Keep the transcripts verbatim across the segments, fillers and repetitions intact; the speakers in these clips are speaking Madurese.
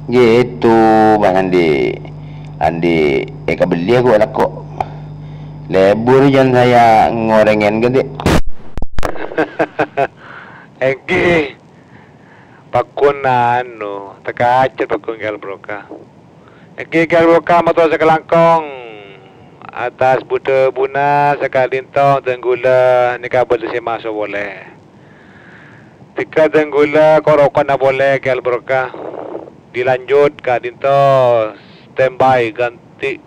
Gitu, Bang Andi. Andi, èkabelli aku lako. Lebur jân saya ngorèngèn ghi'. Èngghi. Paggun anu, takaca paggun Ki Al Barokah. Èngghi Ki Al Barokah mator sakalangkong atas bu-dhâbuna saka'dinto dhâng ghulâ nèka bâdâ sè maso' polè. Dhika dhâng ghulâ ko-rokona polè Ki Al Barokah. Dilanjut ka'dinto standby ganti.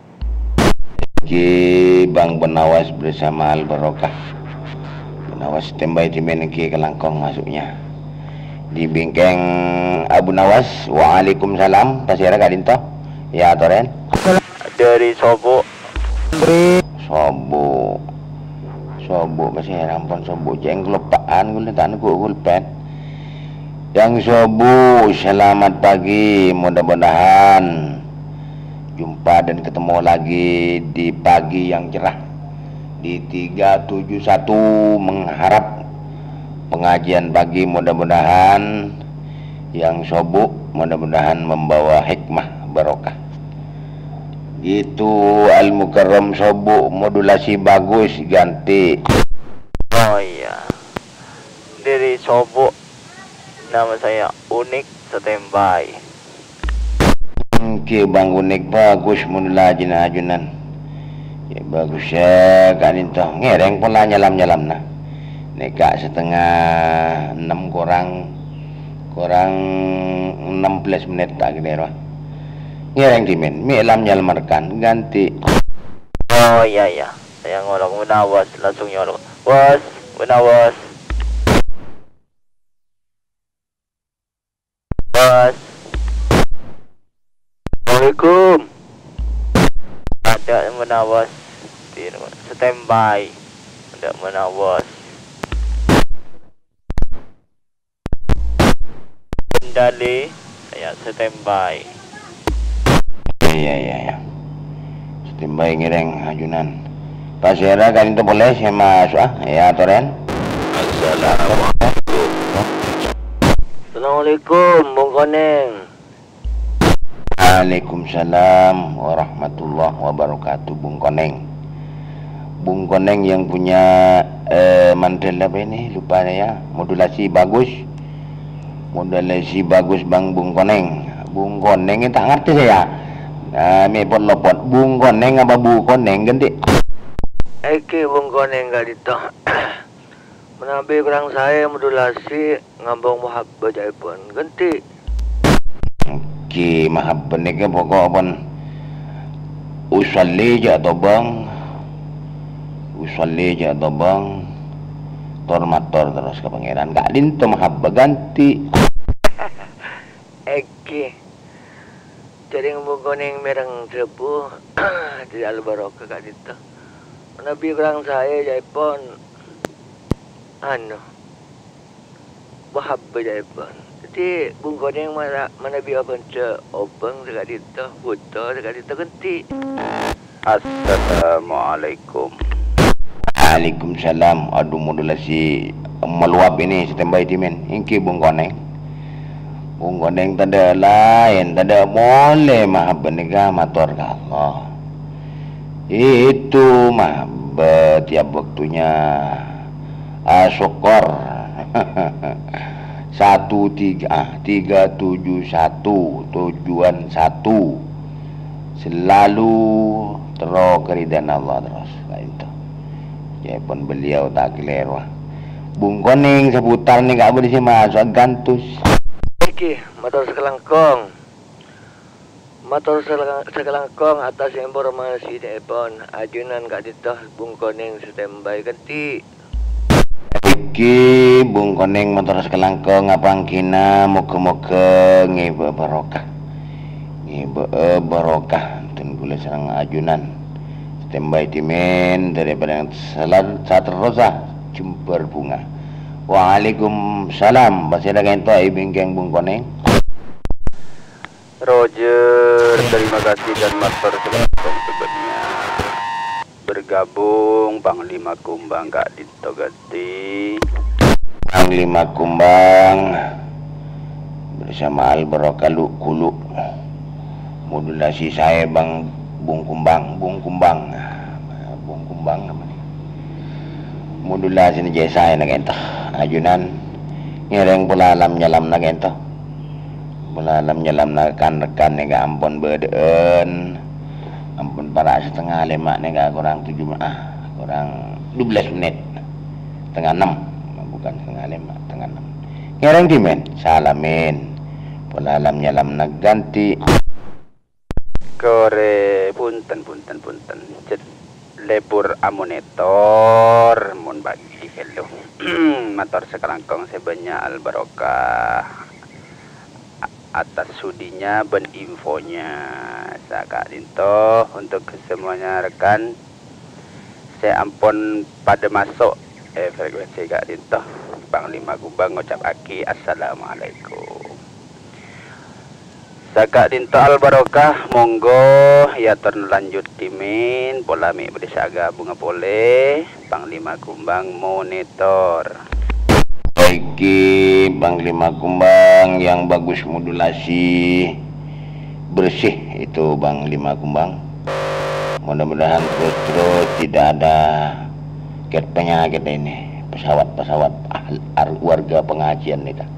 Èngghi Bang Benawas bersama Al Barokah. Benawas standby dâmèn èngghi kalangkong masuknya. Di bingkèng Abu Nawas, waalaikumsalam, pasèra ka'dinto? Ya, torèn. Dari Sobo. Sobo. Sobo, pasèra ampon Sobo. Jhâ' èng kelopa'an ghulâ ta' neggu' pulpen. Yang Sobo, selamat pagi. Mudah-mudahan jumpa dan ketemu lagi di pagi yang cerah di tiga tujuh satu, mengharap pengajian pagi, mudah-mudahan yang Sobo, mudah-mudahan membawa hikmah barokah. Gitu, Al Mukarram Sobo, modulasi bagus, ganti. Oh iya. Dari Sobo. Nama saya Unik, standby. Èngghi Bang Unik, bagus mon la ajina-ajunan. Ya, bagus ya, ka'dinto. Ngèrèng pola nyalam-nyalamna. Nèka setengah enam kurang, kurang enam belas menit ta' kalèro. Ngèrèng dâmèn, mè' lam-nyalem rekan, ganti. Oh, iya, iya. Saya ngolok, Bu Nawas, langsung nyolok. Bos, Bu Nawas. Bos. Assalamualaikum. Ada menawas di standby. Ada menawas. Kendali, saya standby. Iya, iya, iya. Standby ngèrèng ajunan. Pasèra ka'dinto polè sè maso', ah. Iya, torèn. Assalamualaikum. Assalamualaikum, Bung Konèng. Waalaikumsalam warahmatullahi wabarakatuh, Bung Konèng. Bung Konèng yang punya, eh, mandel apa ini? Lupa saya. Modulasi bagus. Modulasi bagus, Bang, Bung Konèng. Bung Konèng, ta' ngartè saya. Nah, mè' pot-lopot. Bung Konèng apa Bu Konèng, ganti? Èngghi Bung Konèng ka'dinto. Manabi kurang saè modulasi ngambung mahabbah ca'èpon. Ganti. Èngghi mahabbah nèka pokok pon usalli jhâ' tobâng. Usalli jhâ' tobâng. Tor mator terros ka Pangèran. Ka'dinto mahabbah ganti. Èngghi. Jhârèng Bung Konèng mèreng dhâbu, dhâri Al Barokah ka'dinto. Manabi kurang saè ca'èpon, anu, mahabbah ca'èpon. Dhâddhi Bung Konèng mara-, manabi abhânjhâ obâng saka'dinto, bhuto saka'dinto, ganti. Assalamualaikum. Waalaikumsalam. Aduh, modulasi meluap ini, standby dâmèn. Èngghi Bung Konèng. Bung Konèng tadâ' laèn, tadâ' molè mahabbah nèka mator ka Allah. Itu mahabbah tiap waktunya. Ah, syukur. Satu tiga, ah, tiga tujuh satu, tujuan satu. Selalu terro keridaan Allah terros. Nah, itu. Ca'èpon beliau ta' kalèro. Bung Konèng seputar nèka bâdâ sè maso' gantos. Èngghi, mator sakalangkong. Mator sala-, sakalangkong atas informasi ca'èpon. Ajunan ka'dinto Bung Konèng standby ganti. Èngghi Bung Konèng mator sakalangkong apangghina, moghâ-moghâ ngèbâ barokah. Ngèbâ'â barokah, dhân kaulâ sareng ajunan. Standby dâmèn dhâri Padang Salar, Saterrosa, Jembar Bunga. Waalaikumsalam. Pasèra ka'dinto è bingkèng Bung Konèng. Roger, terima kasih dan matur suwun sebelumnya. Bergabung Panglima Kumbang ka'dinto ganti. Panglima Kumbang bersama Al Barokah Lu-, Kulu. Modulasi saè, Bang, Bung Kumbang, Bung Kumbang. Bung Kumbang namanya. Modulasi nè jhâ' saè nè ka'dinto. Ajunan ngèrèng pola lam-nyalamma ka'dinto. Pola lam-nyalamma rèkan-rèkan nèka ampon bâdâ'ân. Ampon para' satengnga lèma' nèka, korang tujuh, ah, korang dua belas menit. Tengnga ennem, bukan tengnga lèma', tengnga ennem. Ngèrèng dhimèn, salamin. Pola lam-nyalamma ghântè. Korè, bhunten, bhunten, bhunten. Jhât, lebur amonitor, mon bâgi ghâllu. Mator sakalangkong sè bânnya' al-barokah a-, atas sudinya bân infonya. Saka'dinto untuk semuanya rekan sè ampon padâ maso' è frekuensi ka'dinto. Panglima Kumbang ngocapaaghi assalamualaikum. Saka'dinto al-barokah, monggo èyator lanjut dhimèn, pola mè' bâdâ sè agabungnga polè, Panglima Kumbang monitor. Baiki, Panglima Kumbang yang bagus modulasi, bersih itu, Panglima Kumbang. Mudah-mudahan terus-terus tidak ada ket penyakit ini, pesawat-pesawat ahl-, ar-, warga pengajian nèka.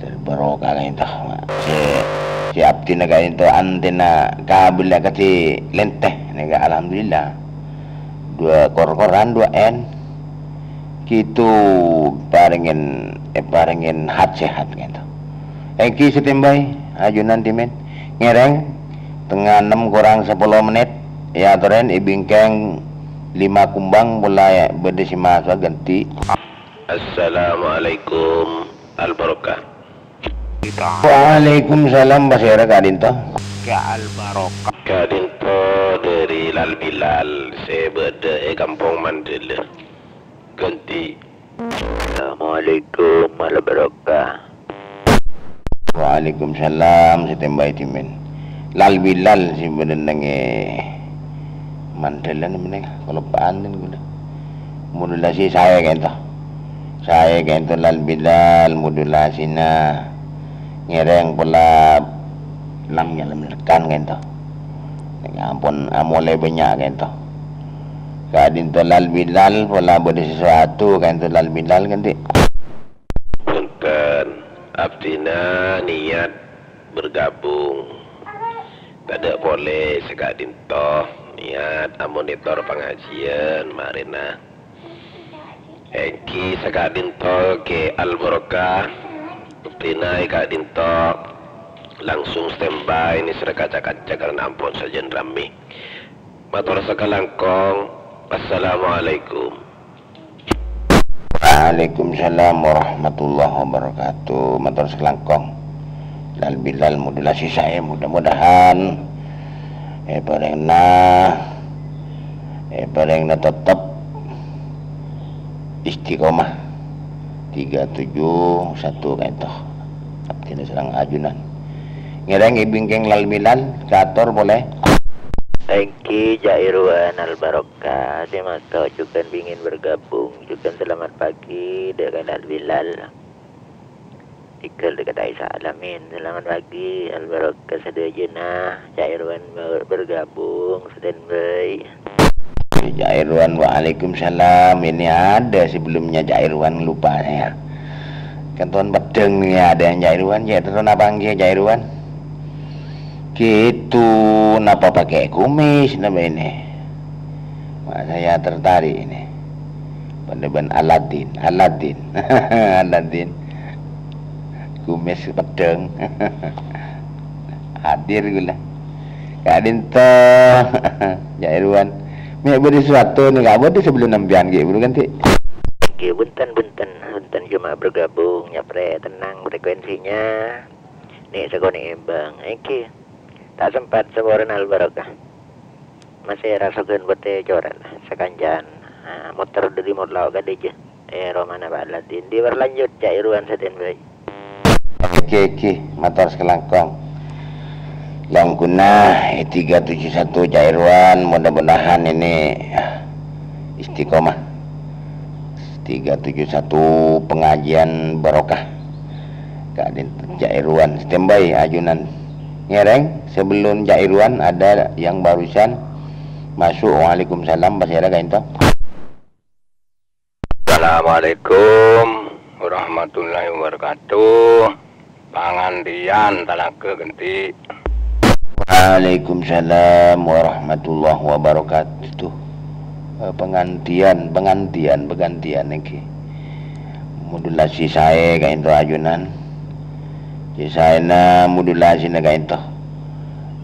Terbarokah ka'dinto. Sè, sè abdhina ka'dinto antena kabel kadhi lèntè nèka, alhamdulillah. Dua kor-koran, dua N. Gitu parèngè, èparèngè hat-sehat ka'dinto. Èngghi standby, ajunan dhimèn. Ngèrèng, tengnga ennem korang sapolo menit. Èyatorè è bingkèng lima Kumbang, pola bâdâ sè maso' ghântè. Assalamualaikum, Al-Barokah. Waalaikumsalam, pasèra ka'dinto? Ka Al-Barokah. Ka'dinto dâri Lal Bilal sè bâdâ è Kampong Mandala. Ghântè. Assalamualaikum, Al-Barokah. Waalaikumsalam, standby dhimèn. Lal Bilal sè bâdâ neng è Mandala nèmènè, kaloppa'an ghulâ. Modulasi saè ka'dinto. Saè ka'dinto Lal Bilal modulasina. Ngèrèng pola lam-nyalamma rèkan ka'dinto. Nèka ampon amolè bânnya' ka'dinto. Ka'dinto Lal Bilal, pola bâdâ sesuatu ka'dinto Lal Bilal, ghântè. Bhunten, abdhina niat bergabung. Tadâ' polè saka'dinto, niat amonitor pangajiân marèna. Èngghi saka'dinto Kè Al-Barokah, abdhina è ka'dinto langsung standby nèsèrra ca-kanca karana ampon sajân rammè. Mator sakalangkong, assalamualaikum. Waalaikumsalam warahmatullahi wabarakatuh. Mator sakalangkong. Lal Bilal modulasi saè, mudah-mudahan èparèngana, èparèngana teptep istiqomah. Tiga tujuh satu ka'dinto. Abdhina sareng ajunan. Ngèrèng è bingkèng Lal Bilal, kator polè. Èngghi Jhâ' Irwan Al-Barokah, sè maso' jhughân pèngèn bergabung, jhughân selamat pagi, dâ' ka Lal Bilal. Tèghâl dâ' ka Taisa Alamin, selamat pagi, Al-Barokah sadhâjâna, Jhâ' Irwan ber-, bergabung, standby. Jhâ' Irwan, waalaikumsalam. Ini ada sebelumnya Jhâ' Irwan, lupa saya. Kan ton peddhâng ini ada yang Jhâ' Irwan, ya, terus napa ngghi Jhâ' Irwan? Gitu, napa pakai kumis, napa ini? Wah, saya tertarik ini. Bân-bân Aladin, Aladin. Aladin. Kumis peddhâng. Hadir ghulâ. Ka'dinto, Jhâ' Irwan. Mè' bâdâ sesuatu nèka bâdâ sebelum sampèyan ghi' buru ghântè. Èngghi, bhunten, bhunten, bhunten, cuma bergabung, nyaprè tenang frekuensinya. Nè' sakonè' embang, èngghi. Ta' sempat saporana Al-Barokah. Masè rasoghân potè coran, sakancan, ah, motor dâri Morlao ka dâjâ. Eh, romana Pak Ladin. Di berlanjut, Jhâ' Irwan standby. Oke, oke. Mator sakalangkong. Langguna, eh, tiga tujuh satu Jhâ' Irwan, mudah-mudahan ini, ah, istiqomah. Tiga tujuh satu pengajian barokah. Ka'dinto Jhâ' Irwan, standby, ajunan. Ngèrèng, sebelum Cak Irwan ada yang barusan masuk. Waalaikumsalam, pasèra ka'ènto? Assalamualaikum warahmatullahi wabarakatuh. Pangantèyan talaga ghântè. Waalaikumsalam warahmatullahi wabarakatuh. Eh, pengantèyan, pengantèyan, pengantèyan nèka. Modulasi saè ka'ènto ajunan. Cè' saèna modulasina ka'ènto.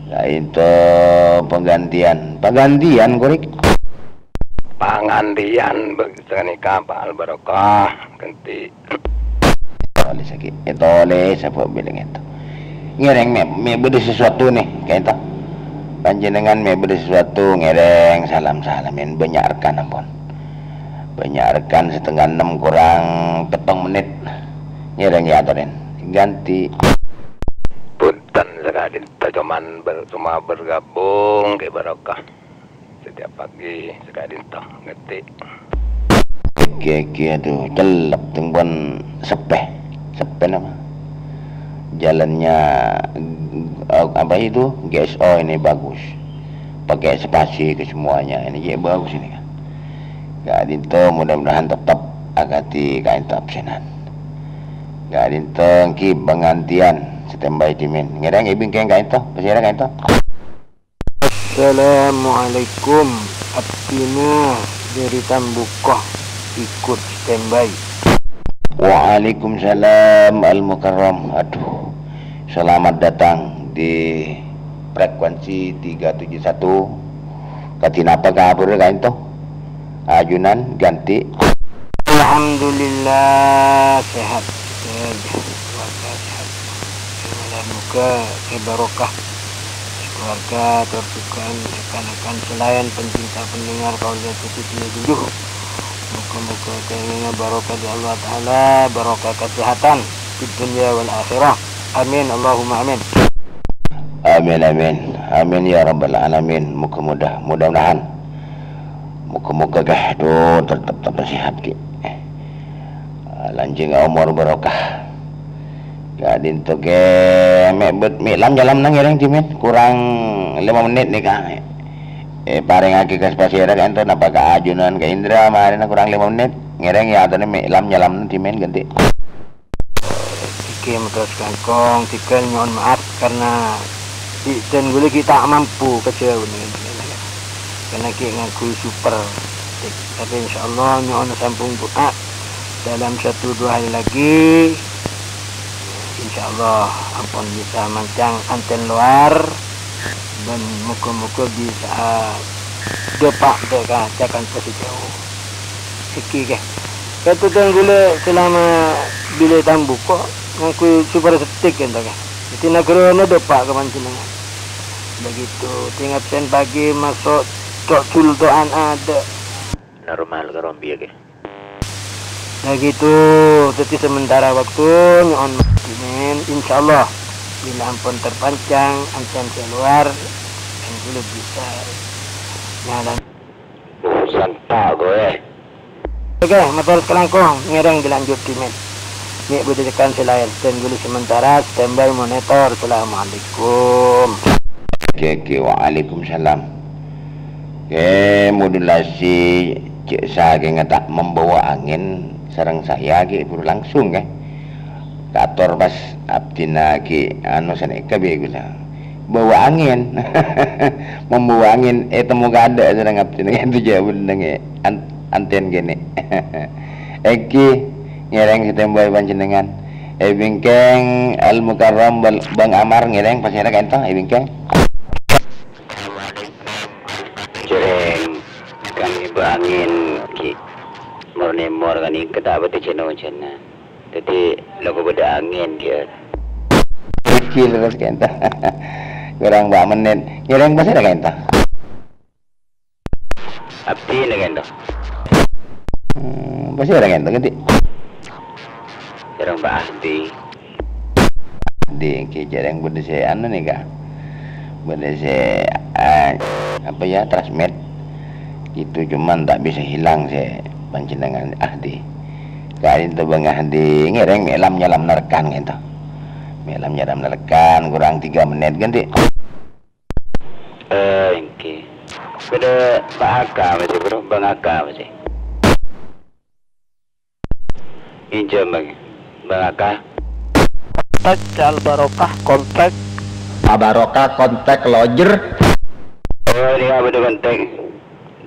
Ka'ènto penggantian. Penggantian, korèk. Pangantèyan bâ-, sanèka Pak Al Barokah, ghântè. Tolès lagi. Eh, tolès apa bilâ ka'ènto. Ngèrèng mè', mè' bâdâ sesuatu nè, ka'ènto. Panjhennengan mè' bâdâ sesuatu, ngèrèng salam-salamin, bânnya' rekan ampon. Bânnya' rekan setengah ennem kurang pèttong menit. Ngèrèng ya, atorin. Ghântè. Punten saka'dinto, cuman ber-, cuma bergabung kè Barokah. Setiap pagi saka'dinto, ghântè. Oke, oke, aduh, cellep, tèng pon seppè. Seppè napa? Jalannya, eh, apa itu? G S O ini bagus. Pakai spasi ke semuanya. Ini jè bagus ini kan. Ka'dinto mudah-mudahan tetep akadhi ka'dinto absenan. Ka'dinto ènggi pangantèyan standby dhimèn. Ngèrèng è bingkèng ka'dinto, pasèra ka'dinto? Assalamualaikum. Abdhina dhâri Tambuko, ikut standby. Waalaikumsalam, Al Mukarram. Aduh, selamat datang di frekuensi tiga tujuh satu. Kadhi napa kabhârra ka'dinto? Ajunan ghântè. Alhamdulillah, sehat saja. Keluarga sehat. Muga-muga barokah. Keluarga, tor jhughân rekan-rekan sè laèn, pencinta pendengar Kaulâ Putih Sini Tujuh. Moga-moga kèngèng barokah dâri Allah Ta'ala, barokah kesehatan di dunia wal akhirah. Amin, Allahumma amin. Amin, amin. Amin ya rabbal alamin. Moga-moga, mudah-mudahan. Moga-moga kè, aduh, tetep, tetep sehat kè. Ah, lanjhâng omor barokah. Ka'dinto kè mè' bâ-, mè' lam-nyalamna ngèrèng dhimèn, kurang lèma menit nèka. Eh, parèngaghi ka pasèra ka'dinto napa ka ajunan ka Indra, marèna kurang lèma menit. Ngèrèng ya, atona mè' lam-nyalamna dhimèn ghântè. Iki matos langkong, jhughân nyo'on maaf karena di-, dân kaulâ ghi' ta' mampu ka jhâu nè. Karena ghi' ngangghuy super. Tapi insyaallah nyo'on sampung du'a. Dalam satu dua hari lagi, insyaallah ampon bisa mancang antèn lowar, bân moga-moga bisa dâpa' dâ' ka Jakarta sè jhâu. Iki, kè. Ka'dinto dân kaulâ selama bilâ Tambuko ngangghuy super stick ka'dinto, kè. Dhâddhi naghârâna dâpa' ka panjhennengngan. Begitu, tinggal sen pagi masuk, cok jul to'an ada. Normal ka rombiya, kè. Begitu, dhâddhi sementara waktu nyo'on maaf dhimèn, insyaallah bilâ ampon terpancang antèn sè lowar, dân kaulâ bisa nyala. Urusan tak gue. Oke, mator kalangkong, ngèrèng dilanjut dhimèn. Mè' bâdâ rekan sè laèn, dân kaulâ sementara standby monitor. Assalamualaikum. Oke, oke, waalaikumsalam. Oke, modulasi cè' sakènga ta' membawa angin sareng saya ghi' buru langsung, kè. Kator pas abdhina ghi' anu sanèka bi' kaulâ. Bawa angin. Membawa angin, eh, temo kadâ' sareng abdhina, itu jâ' bhennengnga an-, antèn kènè'. Ènggi ngèrèng standby panjhennengngan. È bingkèng Al Mukarram Bal-, Bang Amar ngèrèng pasèra ka'dinto è bingkèng. Jhârèng, kan ngibâ angin, ghi'. Mor-nèmor kan ènggi ta' bâdâ jhân-ojhânan. Dhâddhi, lako bâdâ angin, ghi'. Iki terus ka'dinto. Kurang empat menit. Ngèrèng pasèra ka'dinto? Abdhina ka'dinto. Hmm, pasèra ka'dinto, ghântè. Jhârèng Pak Ahdi. Di, ki jhârèng bâdâ sè anu nèka. Bâdâ sè, eh, apa ya, transmit. Itu cuman tak bisa hilang sè panjhennengngan Ahdi. Ka'dinto Bang Ahdi ngèrèng mè' lam-nyalamna rekan ka'dinto. Nyalam-nyalam nalekan, kurang tiga menit, ganti. Eh, èngghi. Bâdâ Pak Aka masih, Bro? Bang Aka masih? Injhâm, Bang. Bang Aka. Kontak Al Barokah, kontak. Al Barokah, kontak Lodger. Oh, ini apa tuh kontak?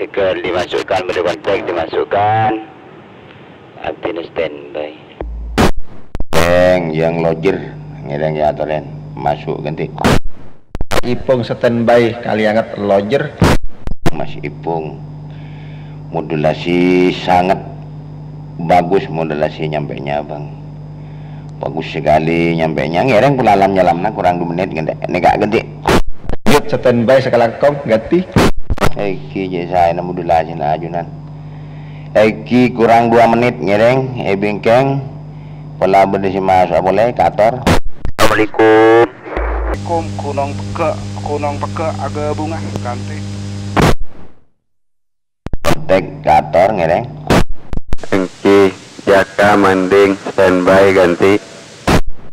Dekat dimasukkan, bâdâ kontak dimasukkan. Abdhina standby. Bang, yang Lodger, ngèrèng ya, atoren. Masuk ganti. Ipung standby, kali anget Lodger. Mas Ipung, modulasi sangat bagus, modulasi nyampenya, Bang. Bagus sekali nyampenya. Ngèrèng pola lam-nyalamna kurang dua menit, ganti. Nèka ganti. Lanjut standby sakalangkong, ganti. Èngghi, cè' saèna modulasi na ajunan. Èngghi kurang dua menit, ngèrèng, è bingkèng. Pola bâdâ sè maso' polè, kator. Assalamualaikum. Assalamualaikum, Gunong Pegghâ', Gunong Pegghâ' aghâbunga, ganti. Tek, kator, ngèrèng. Èngghi, Jaka Manding, standby, ganti.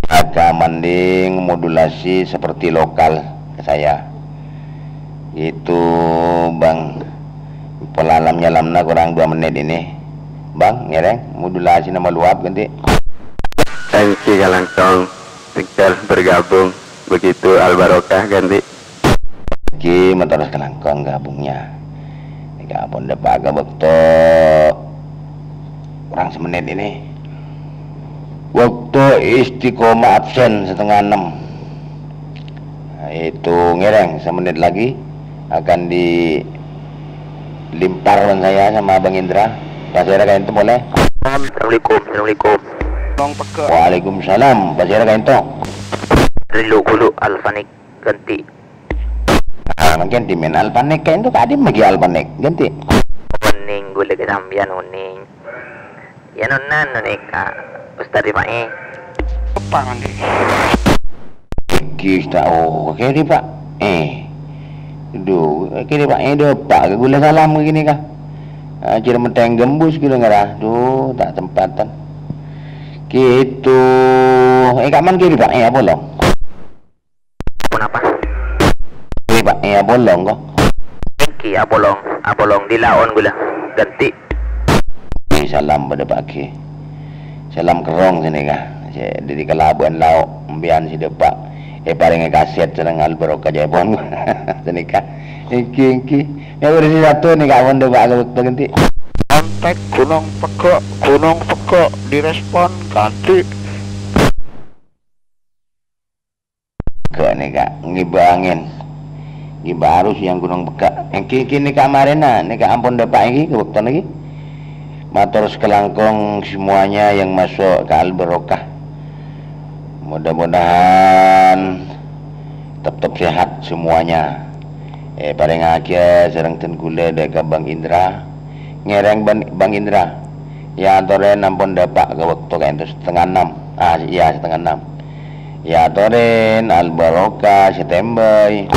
Jaka Manding modulasi seperti lokal ke saya. Gitu, Bang. Pola lam-nyalamna kurang dua menit ini. Bang, ngèrèng, modulasi nama luap, ganti. Èngghi kalangkong, tinggal bergabung. Begitu Al Barokah, ganti. Èngghi, mator sakalangkong gabungnya. Nèka ampon dâpa' ka bâkto kurang semenit ini. Bâkto istiqomah absen setengah enam. Nah, itu ngèrèng semenit lagi akan dilimpar bân saya sama Bang Indra. Pasèra kaènto polè. Assalamualaikum, assalamualaikum. Gunong Pegghâ'. Waalaikumsalam. Pasèra kaènto. Rillu ghulu Alphanik ganti. Ah, mangkèn dhimèn Alphanik kaènto, kadhi maghi Alphanik. Ganti. Onèng ghulâ ka sampèyan, onèng. Ya, nonnan, nonèka. Ustaz Rifai. Apa, Andi? Èngghi, Ustaz. Oh, oke, Rifai. Eh. Duh, oke, Rifai, eh, dâpa' ka ghulâ salam ka ghini, ka. Ah, jârèya mèthèng ghembus ghulâ ngara. Duh, ta' sempatan. Gitu. Eh, kaman kiri, Pak? Eh, apa lo? Ponapa? Kiri, Pak? Eh, apa lo, engko? Èngghi, apa lo? Apa lo? Dilaon ghulâ. Ganti. Eh, salam bâdâ pagi. Salam kerrong sènèka. Sè dâri kalabân lao', empèyan sè dâpa'. Eh, parèngè kasèt sareng Al Barokah jâèpon. Sènèka. Èngghi, èngghi. Ya, urus satu nih, Kak, mon dâpa' ka bâkto ganti. Kontak Gunong Pegghâ', Gunong Pegghâ', direspon, ganti. Kak, nih, Kak, ngibâ angèn. Ngibâ arus yang Gunong Pegghâ'. Èngghi, èngghi, nih, Kak, marèna, nih, Kak, ampon dâpa' èngghi, ka bâkto nèka. Mator sakalangkong semuanya yang masuk ke Al Barokah. Mudah-mudahan teptep sehat semuanya. Eh, parèngaghi sareng dân ghulâ dâ' ka Bang Indra. Ngèrèng Ban-, Bang Indra. Ya, atorè ampon dâpa' ka bâkto kaènto setengah enam. Ah, iya, setengah enam. Ya, atorè Al Barokah, standby.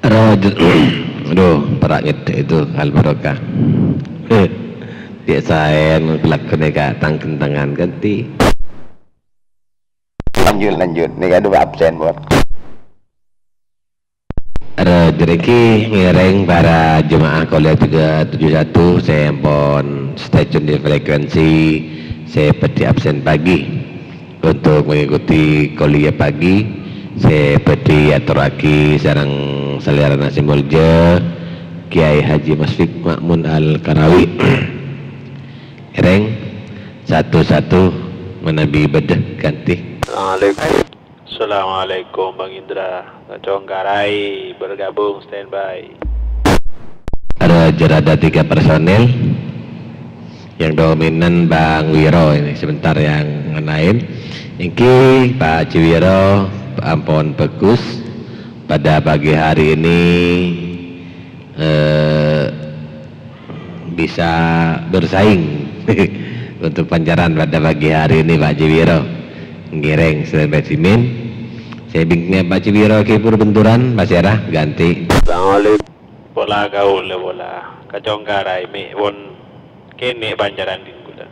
Aduh, aduh, para' ngèdhek itu, Al Barokah. Biasaen pelaku nèka tang-kentangan ganti. Lanjut, lanjut. Nèka aduh absen, Bos. Aduh, jârèya ngèrèng para jemaah kuliah tiga tujuh satu sè ampon stay tune di frekuensi sè bhâdhi absen pagi. Untuk mengikuti kuliah pagi, sè bhâdhi atorraghi sareng salèrana sè molja, Kiai Haji Masfik Ma'mun Al-Karawi. Ngèrèng satu-satu manabi bâdâ ganti. Assalamualaikum. Assalamualaikum, Bang Indra. Kacongkarai bergabung, standby. Ada, jârèya ada tiga personil. Yang dominan Bang Wiro ini, sebentar yang lain. Èngghi, Pak Haji Wiro, ampon bagus. Pada pagi hari ini, eh, bisa bersaing untuk pancaran pada pagi hari ini, Pak Haji Wiro. Ngèrèng spesimen. Sè bingkèng Pak Haji Wiro kè pur benturan, Mas Era, ganti. Assalamualaikum. Pola kaulâ pola. Kacongkarai mè' pon kènè' pancaran dhing ghulâ.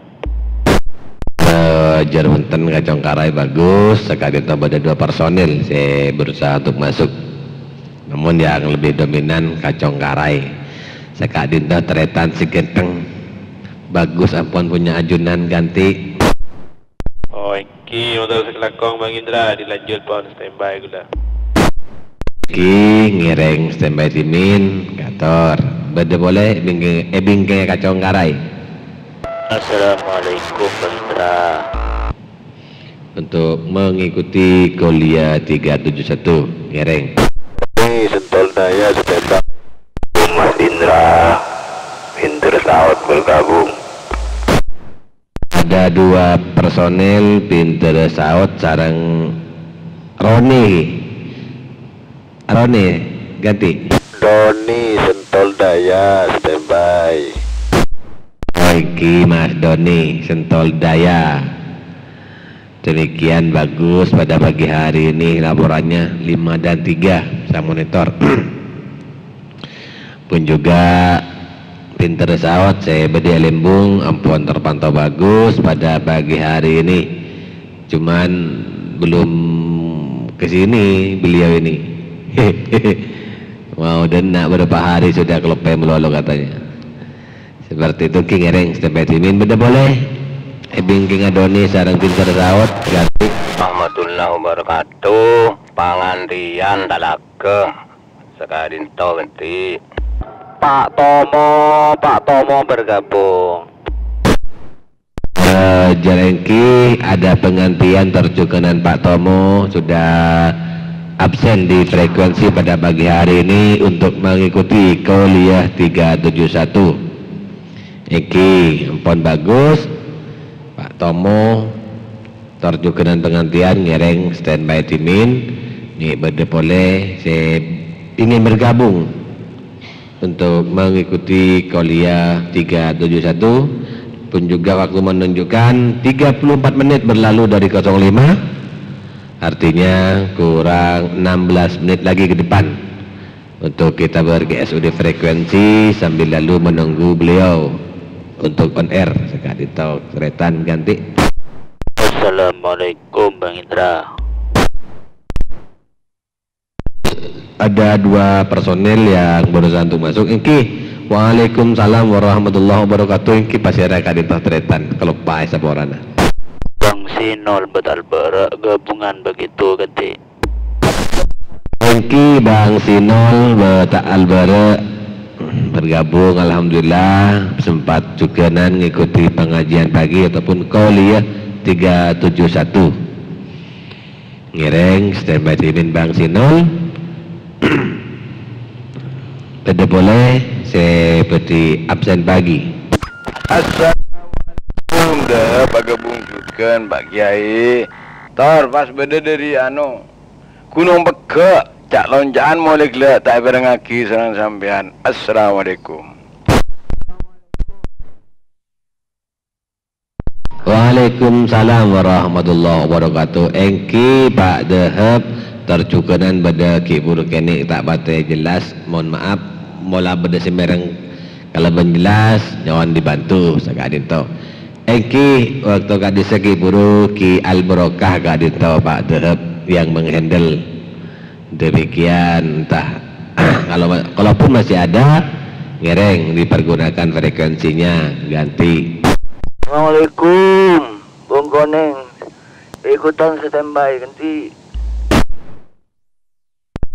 Roger bhunten, Kacong Karai bagus, saka'dinto bâdâ dua personil sè berusaha untuk masuk. Namun yang lebih dominan Kacong Karai. Saka'dinto tarètan sè ganteng. Bagus ampon punya ajunan ganti. Oh, èngghi, motor sè kalangkong Bang Indra, dilanjut pon standby ghulâ. Èngghi, ngèrèng standby dhimin, kator. Bâdâ polè è bingkèng, è bingkèng Kacong Karai. Assalamualaikum, Bang Indra. Untuk mengikuti kuliah tiga tujuh satu, ngèrèng. Ini Sentol Daya, standby. Mas Indra, Pinter Saut bergabung. Ada dua personel, Pinter Saut sareng Roni. Roni, ganti. Doni Sentol Daya, standby. Oh, èngghi Mas Doni Sentol Daya. Demikian bagus pada pagi hari ini laporannya, lima dan tiga, saya monitor. Pun juga Pinter Saut, saya bâdâ è Lembung, ampon terpantau bagus pada pagi hari ini. Cuman belum ke sini beliau ini. Mau denna' berapa hari sudah kelope melolo katanya. Seperti itu, èngghi ngèrèng standby dhimin, bâdâ polè è bingkèng Doni sareng Pinter Saut, ganti. Warahmatullahi wabarakatuh. Pangantian talaga. Saka'dinto ganti. Pak Tomo, Pak Tomo bergabung. Eh, jhâ' èngghi ada penggantian, terjukenan Pak Tomo sudah absen di frekuensi pada pagi hari ini untuk mengikuti kuliah tiga tujuh satu. Èngghi, ampon bagus. Pak Tomo, terjukenan penggantian, ngèrèng standby dhimin. Nè, bâdâ polè sè ingin bergabung untuk mengikuti kuliah tiga tujuh satu, pun juga waktu menunjukkan tiga puluh empat menit berlalu dari kosong lima, artinya kurang enam belas menit lagi ke depan untuk kita ber-G S U D frekuensi sambil lalu menunggu beliau untuk on air. Saka'dinto tarètan ganti. Assalamualaikum, Bang Indra. Ada dua personil yang berusaha untuk masuk. Èngghi, waalaikumsalam warahmatullahi wabarakatuh. Èngghi, pasèra ka'dinto tarètan, kaloppaè saporana. Bang Sinol Betal Bara gabungan begitu, ganti. Èngghi, Bang Sinol Betal Bara bergabung, alhamdulillah, sempat jukenan ngikuti pengajian pagi ataupun kuliah tiga tujuh satu. Ngèrèng standby dhimin Bang Sinol. Bâdâ polè sè bâdhi absen pagi. Assalamualaikum, dâ', pagabung jhughân, Pak Kiai. Tor, pas bâdâ dâri, anu, Gunung Pegghâ', ca'-lonca'an molè ghellâ' ta' èbhârengngaghi sareng sampèyan. Assalamualaikum. Waalaikumsalam warahmatullahi wabarakatuh. Èngghi, Pak Dahab, tor jughânan bâdâ ghi' bhuru kènè' ta' patè jelas. Mohon maaf, mola bâdâ sè mèreng kalabân jelas, nyo'on dibantu saka'dinto. Èngghi, bâkto ka'dissa' ghi' bhuru Ki Al Barokah ka'dinto, Pak Dahab yang menghandle. Demikian, entah. Kalau, kalaupun masih ada, ngèrèng dipergunakan frekuensinya, ganti. Assalamualaikum, Bung Konèng. Ikutan standby, ganti.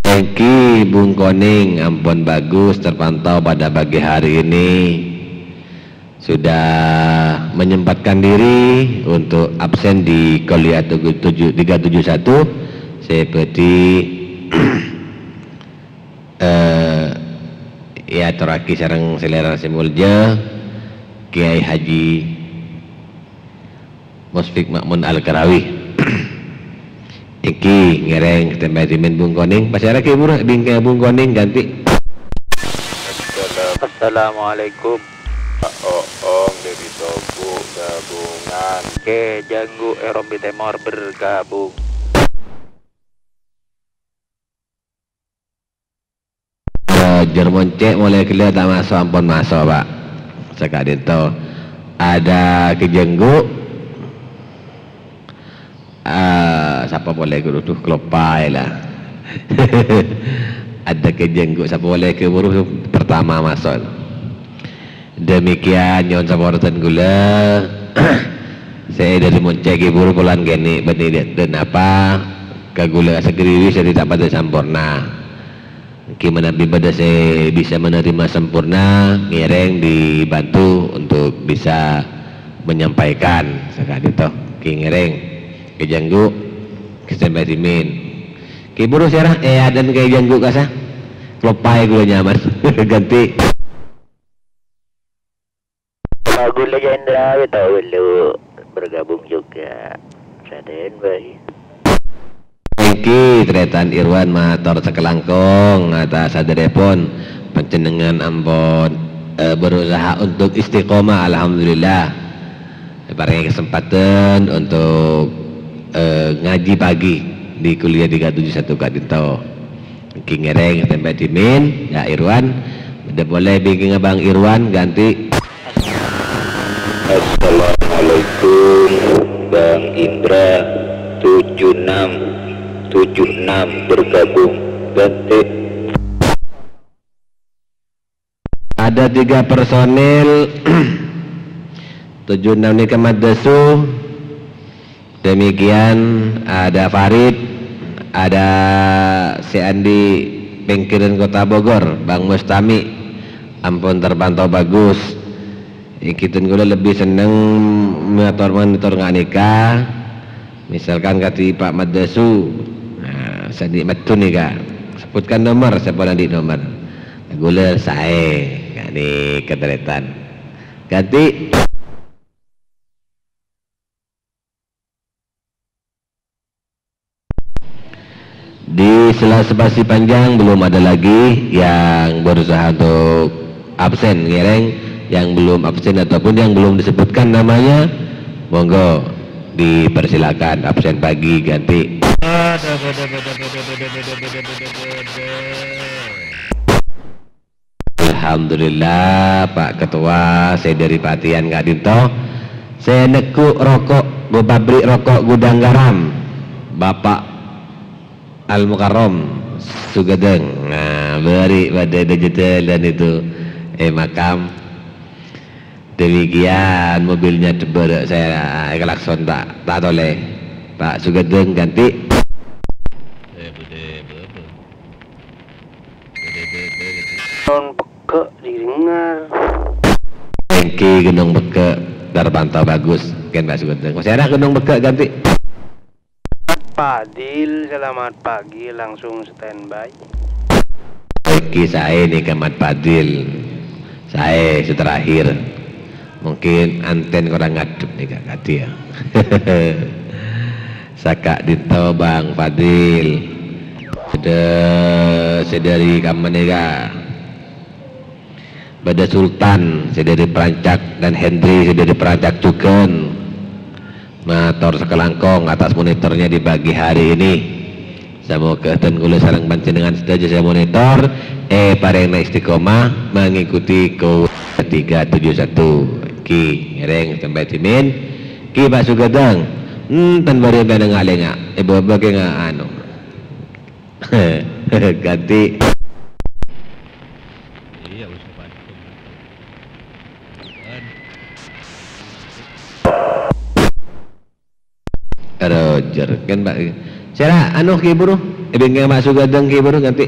Èngghi, Bung Konèng, ampon bagus terpantau pada pagi hari ini. Sudah menyempatkan diri untuk absen di kuliah tujuh, tujuh, tiga tujuh satu, sè bâdhi, eh, èatorraghi sareng salèra sè molja, Kiai Haji Musfik Makmun Al-Karawi. Èngghi, ngèrèng standby dhimin Bung Konèng. Pasèra ghi' bhuru bingkèngnga Bung Konèng ganti. Assalamualaikum. Pak Oong dâri Tobu gabungan. Kè Janggu è Rombi Tèmor bergabung. Eh, Jer Moncè' molè ghellâ' ta' maso', ampon maso', Pak. Saka'dinto. Ada Ki Jenggu. Sapa polè, Guru? Duh, kaloppaè la. Adâ' Kè Jângghu', sapa polè, Guru, pertama maso'. Demikian, nyo'on saporèdhân kaulâ. Sè dâri moncè' Kè Guru polana kènè' bânnè dâ', dâ' napa ka kaulâ saghâriwis dâri ta' padâ samporna. Ènggi manabi bâdâ sè bisa menerima sempurna, ngèrèng dibantu untuk bisa menyampaikan saka'dinto. Ènggi ngèrèng Kè Jângghu', Kè Standby Dimin. Kè Guru sèra, eh, adân Kè Jângghu' kasa. Kaloppaè kaulâ nyamana. Ghântè. Bagus lagi Indra, kita dulu bergabung juga. Raden, baik. Ènggi, tarètan Irwan mator sakalangkong atas sadhâjâna pon. Panjhennengngan ampon, eh, berusaha untuk istiqomah, alhamdulillah. Èparèngè kasempadhân untuk, eh, ngajhi pagi di kuliah tiga tujuh satu ka'dinto. Ènggi ngèrèng Standby Dimin, ya Irwan. Bâdâ polè bingkèngnga Bang Irwan, ghântè. Assalamualaikum, Bang Indra. Tujuh enam, tujuh enam bergabung. Ghântè. Ada tiga personil. Tujuh enam nèka Mat Dasu. Demikian ada Farid, ada sè andi' pèngghirân Kota Bogor, Bang Mustami, ampon terpantau bagus. Ènggi dhân kaulâ lebbi senneng mator-, monitor nga' nèka, misalkan kadhi Pak Mat Dasu, nah, sè andi' Mat Dun nèka, sebutkan nomor, sapa andi' nomor. Kaulâ saè, nga' nèka tarètan. Ghântè. Di sela spasi panjang belum ada lagi yang berusaha untuk absen, ngèrèng yang belum absen ataupun yang belum disebutkan namanya, monggo dipersilakan absen pagi ghântè. Alhamdulillah, Pak Ketua, sè dâri Patian ka'dinto, sè neggu' roko', pabrik roko' Gudang Garam, Bapak Al Mukarram Sugadeng. Nah, bâri' padâ dâjâ dhâlân itu, eh, makam. Demikian, mobilnya debbar, saya klakson ta', ta' tolè. Pak Sugadeng ghântè. Ghunong Pegge' didengar. Ènggi Ghunong Pegge' terpantau bagus. Kèng Pak Sugandeng. Masih ada Ghunong Pegge' ghântè. Mat Fadil, selamat pagi, langsung standby. Ènggi saè nèka Mat Fadil. Saè sè terakhir. Mungkin anten kurang ngadhep nèka, kadhi ya. Saka'dinto Bang Fadil. Sè dâ-, sè dâri kamma nèka. Bâdâ Sultan sè dâri Prancak dan Hendri sè dâri Prancak jhughân. Mator sakalangkong atas monitornya di pagi hari ini. Samoga dhân kaulâ sareng panjhennengngan sadhâjâ sè monitor èparèngana istiqomah mengikuti ko-, tiga tujuh satu. Ki, ngèrèng sampè' dhimèn. Ki, Pak Sugadang. Enten bâri' bân nga'-lènga'. È, bâbâ kè nga-, anu. Ghântè. Iya, wis. Roger, kan, Pak? Sèra, anu, Ki Buru. Eh, bingkèng Pak Sugadang, Ki Buru, ghântè.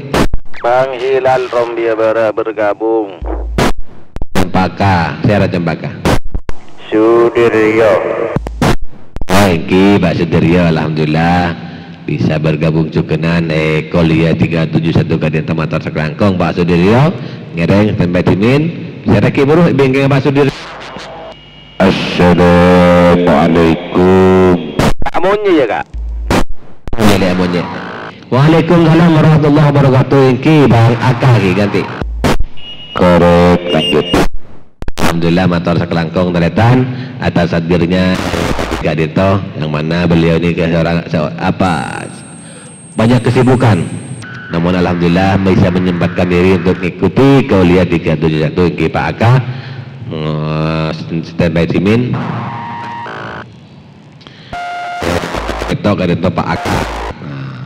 Bang Hilal Rombia Bara bergabung. Cempaka, sèra Cempaka. Sudiryo. Oh, ènggi, Pak Sudiryo, alhamdulillah. Bisa bergabung jhughânan, eh, Kuliah tiga tujuh satu ka'dinto mator sakalangkong, Pak Sudiryo. Ngèrèng, standby dhimèn. Sèra Ki Buru, bingkèng Pak Sudiryo. Assalamualaikum. Kak Monye ya, Kak? Iya, Kak Monye. Waalaikumsalam warahmatullahi wabarakatuh. Ènggi, Bang Aka, Ki, ghântè. Korek, lanjut. Alhamdulillah, mator sakalangkong tarètan atas hadirnya ka'dinto, yang mana beliau ini ke seorang, se-, apa, banyak kesibukan. Namun alhamdulillah bisa menyempatkan diri untuk mengikuti Kuliah tiga tujuh satu, ènggi Pak Aka. Eh, standby dhimèn. Tok ka'dinto Pa' Aka. Nah.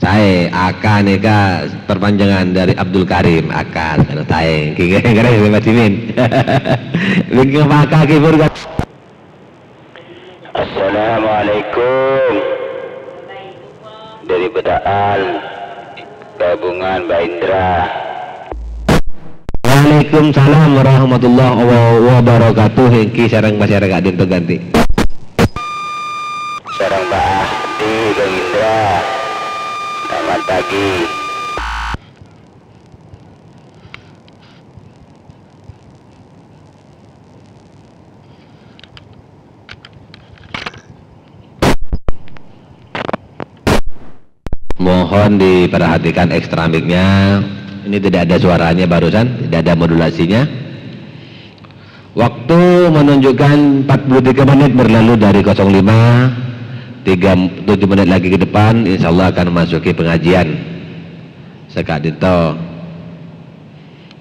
Saè, Aka nèka perpanjangan dari Abdul Karim, Aka, saè. Ngghi, ngghi, ngghi, Mas Jimin. Ngghi, Pa' Aka, kibur, kan? Assalamualaikum. Dari Bedaan, gabungan Mbak Indra. Waalaikumsalam warahmatullahi wabarakatuh. Èngghi sareng masyarakat ka'dinto, Ganti. Sareng Mbak Asti, Bang Indra. Selamat pagi. Mohon diperhatikan extra mic-nya. Ini tidak ada suaranya barusan, tidak ada modulasinya. Waktu menunjukkan empat puluh tiga menit berlalu dari kosong lima. Tiga, tujuh menit lagi ke depan, insya Allah akan memasuki pengajian. Sè ka'dinto.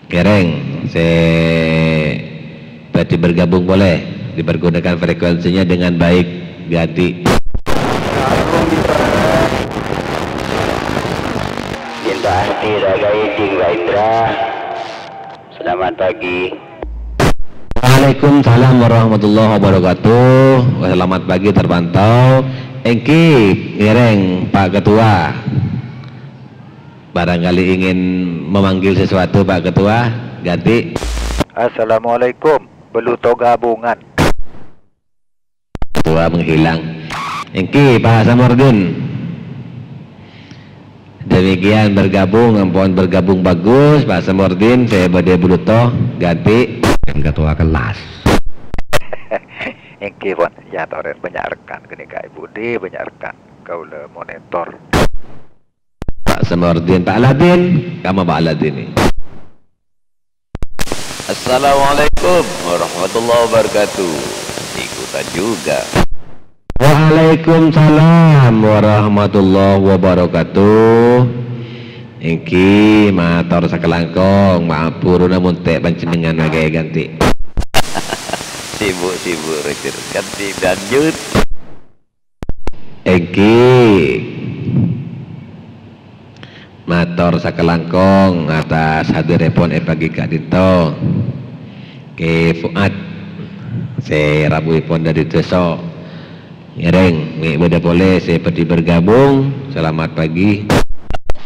Ngèrèng, sè bhâdhi bergabung polè, dipergunakan frekuensinya dengan baik, Ganti. Minta Asti Ragai Jing Wa Indra. Selamat pagi. Waalaikumsalam warahmatullahi wabarakatuh. Selamat pagi terpantau. Èngghi, ngèrèng, Pak Ketua. Barangkali ingin memanggil sesuatu, Pak Ketua, Ganti. Assalamualaikum, Beluto Gabungan. Ketua menghilang. Èngghi, Pak Samurdin. Demikian bergabung, ampon bergabung bagus, Pak Samurdin, sè bâdâ Beluto, Ganti. Ketua kelas. Èngghi, pon, ya, torè bânnya' rekan, ghânèka è budi bânnya' rekan. Kaulâ monitor. Pak Samurdin, Pak Aladin, kamma Pak Aladin nè. Assalamualaikum warahmatullahi wabarakatuh. Ikutan juga. Waalaikumsalam warahmatullahi wabarakatuh. Èngghi, mator sakalangkong, maaf buru namong tè' panjhennengngan mangkè Ganti. Sibuk-sibuk, Roger. Ganti lanjut. Èngghi. Mator sakalangkong atas hadirèpon è pagi ka'dinto. Kè Fuad, sè rabuèpon dâri Desso. Ngèrèng, mè' bâdâ polè sè bhâdhi bergabung. Selamat pagi.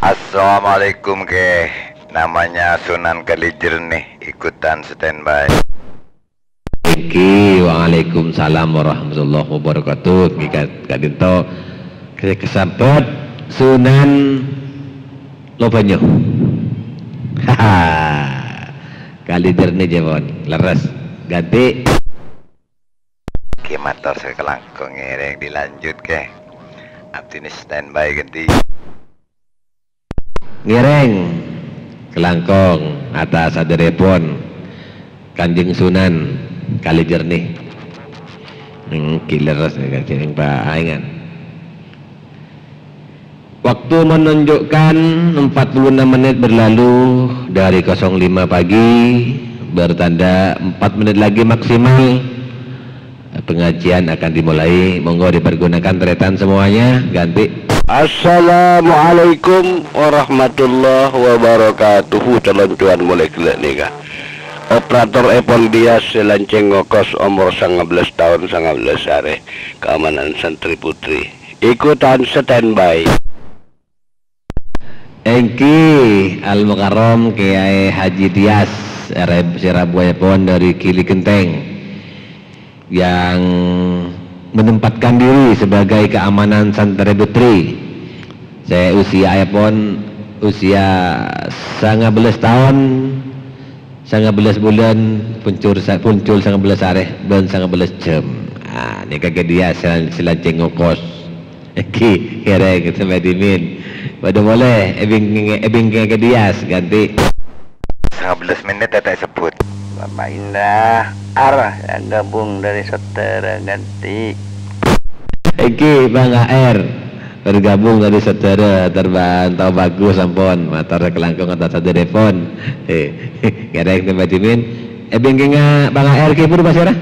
Assalamualaikum, Kè. Namanya Sunan Kalijernih, ikutan standby. Èngghi, waalaikumsalam warahmatullahi wabarakatuh. Èngghi, ka-, ka'dinto, ka-, kasambhât Sunan Lobanyo. Kalijernih jâ pon, lerres. Ganti. Kè mator sakalangkong ngèrèng dilanjut, Kè. Abdhina standby Ganti. Ngèrèng kalangkong atas hadirèpon Kanjeng Sunan Kalijernih. Neng giler ras neng Kanjeng Paengan. Waktu menunjukkan empat puluh enam menit berlalu dari kosong lima pagi, bertanda empat menit lagi maksimal. Pengajian akan dimulai. Monggo dipergunakan tarètan semuanya. Ganti. Assalamualaikum warahmatullahi wabarakatuh. Calon tuan molè ghellâ' nèka. Operator èpon Dias sè lancèng ngokos, omor sanga bellâs taon, sanga bellâs arè. Keamanan santri putri. Ikutan standby. Èngghi Al-Mukarram Kèyaè Haji Dias, Reb-, sè rabuèpon dâri Gili Genteng, yang menempatkan diri sebagai keamanan santri putri, sè usiaèpon usia sanga bellâs taon, sanga bellâs bulân, puncul sa-, puncul sanga bellâs arè, bân sanga bellâs jam. Ah, nèka Kè Dias sè, sè lancèng ngokos. Èngghi, ngèrèng, sampè' dhimèn. Padâ molè, è bingkèng, è bingkèng Kè Dias, Ganti. Sanga bellâs menit ta' èsebbhut. Bapak Indra, ar, yang gabung dari saudara Ganti. Èngghi, Bang A R. Bergabung dâri saudara terpantau bagus, ampon. Mator sakalangkong atas hadirèpon. Eh, ngèrèng sampè' dhimèn. È bingkèngnga Bang A R kibur, Mas, ya?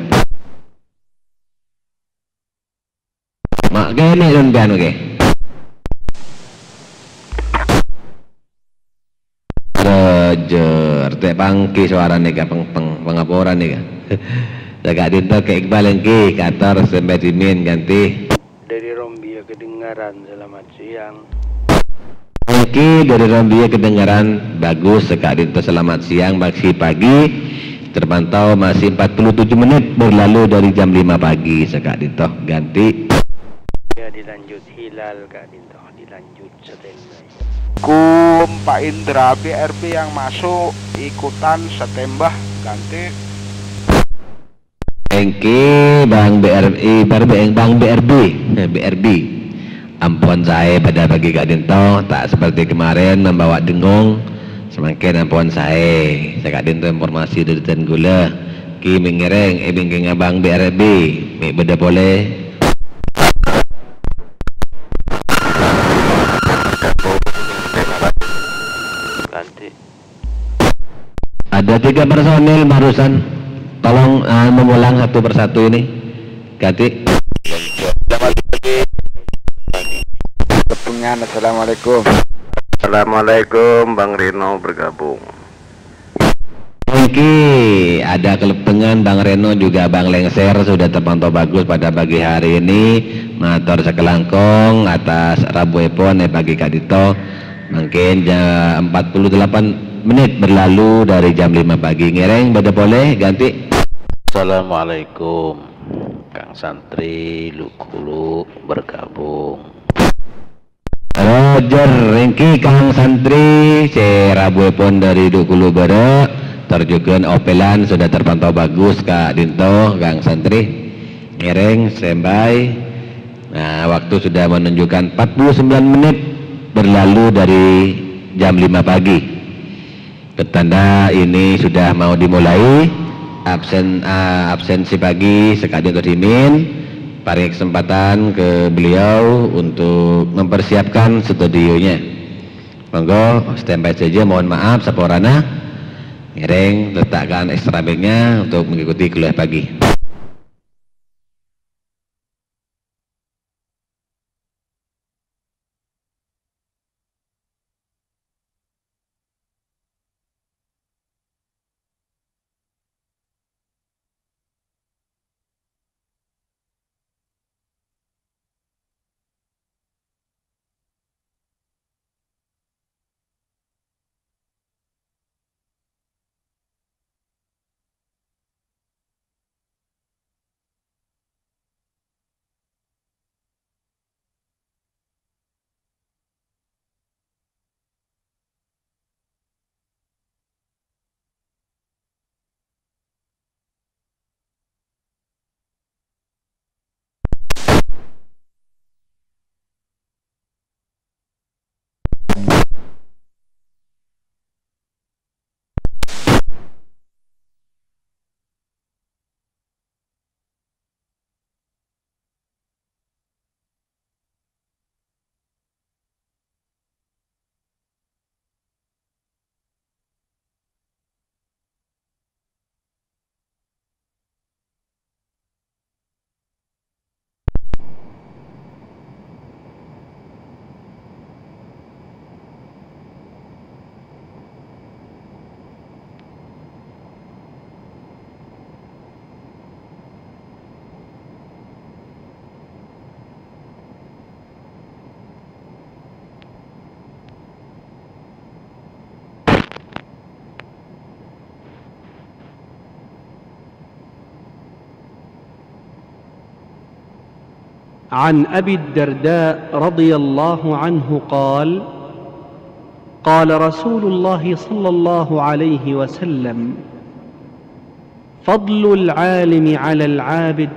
Kènè' dhun piyan, oke. Rajâ, artè panggi sowarana ka pèng-, pèng-, pangapora nèka. Sè ka'dinto Kè Iqbal èngghi, kator sampè' dhimèn ghântè. Dari Rombia kedengaran, selamat siang. Èngghi, dari Rombia kedengaran, bagus, sè ka'dinto selamat siang, masih pagi, terpantau masih empat puluh tujuh menit berlalu dari jam lima pagi, sè ka'dinto, ghântè. Ya, dilanjut hilal, ka'dinto, dilanjut. Kum, Pak Indra, B R B yang masuk ikutan setembah, ghântè. Èngghi, Bang B R I, Bang B R B, eh, B R B. Ampon saè padâ pagi ka'dinto, tak seperti kemarin membawa dengong. Samangkèn ampon saè. Sè ka'dinto informasi dâri dân kaulâ. Ghi mè' ngèrèng, è bingkèngnga Bang B R B. Mè' bâdâ polè. Ghântè. Ada tiga personil barusan. Tolong, ah, mengulang satu persatu ini. Ghântè. Kepengan, assalamualaikum. Assalamualaikum, Bang Reno bergabung. Èngghi, ada Keleppengan, Bang Reno, juga Bang Lengser sudah terpantau bagus pada pagi hari ini. Mator sakalangkong atas rabuèpon è pagi ka'dinto. Mangkèn ja-, empat puluh delapan menit berlalu dari jam lima pagi. Ngèrèng bâdâ polè, ghântè. Assalamualaikum, Kang Santri, Lu Kulu bergabung. Roger, èngghi Kang Santri, sè rabuèpon dâri Lu Kulu bârâ', tor jhughân Opelan sudah terpantau bagus ka'dinto, Kang Santri. Ngèrèng, standby. Nah, waktu sudah menunjukkan empat puluh sembilan menit berlalu dari jam lima pagi. Pertanda ini sudah mau dimulai. Absen, ah, absensi pagi sè ka'dinto dhimèn. Parèngè kesempatan ke beliau untuk mempersiapkan studionya. Monggo, standby saja, mohon maaf saporana. Ngèrèng, letakkan extra mic-nya untuk mengikuti kuliah pagi. عن أبي الدرداء رضي الله عنه قال: قال رسول الله صلى الله عليه وسلم: فضل العالم على العابد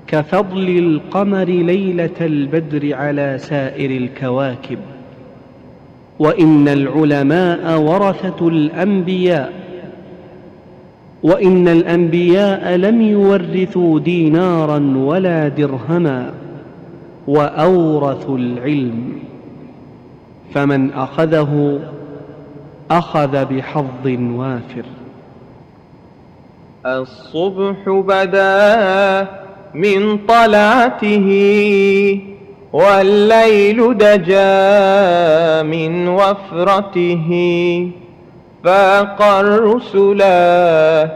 كفضل القمر ليلة البدر على سائر الكواكب، وإن العلماء ورثة الأنبياء، وإن الأنبياء لم يورثوا دينارا ولا درهما، وأورثوا العلم، فمن أخذه أخذ بحظ وافر. الصبح بدا من طلعته، والليل دجا من وفرته، فاق الرسلا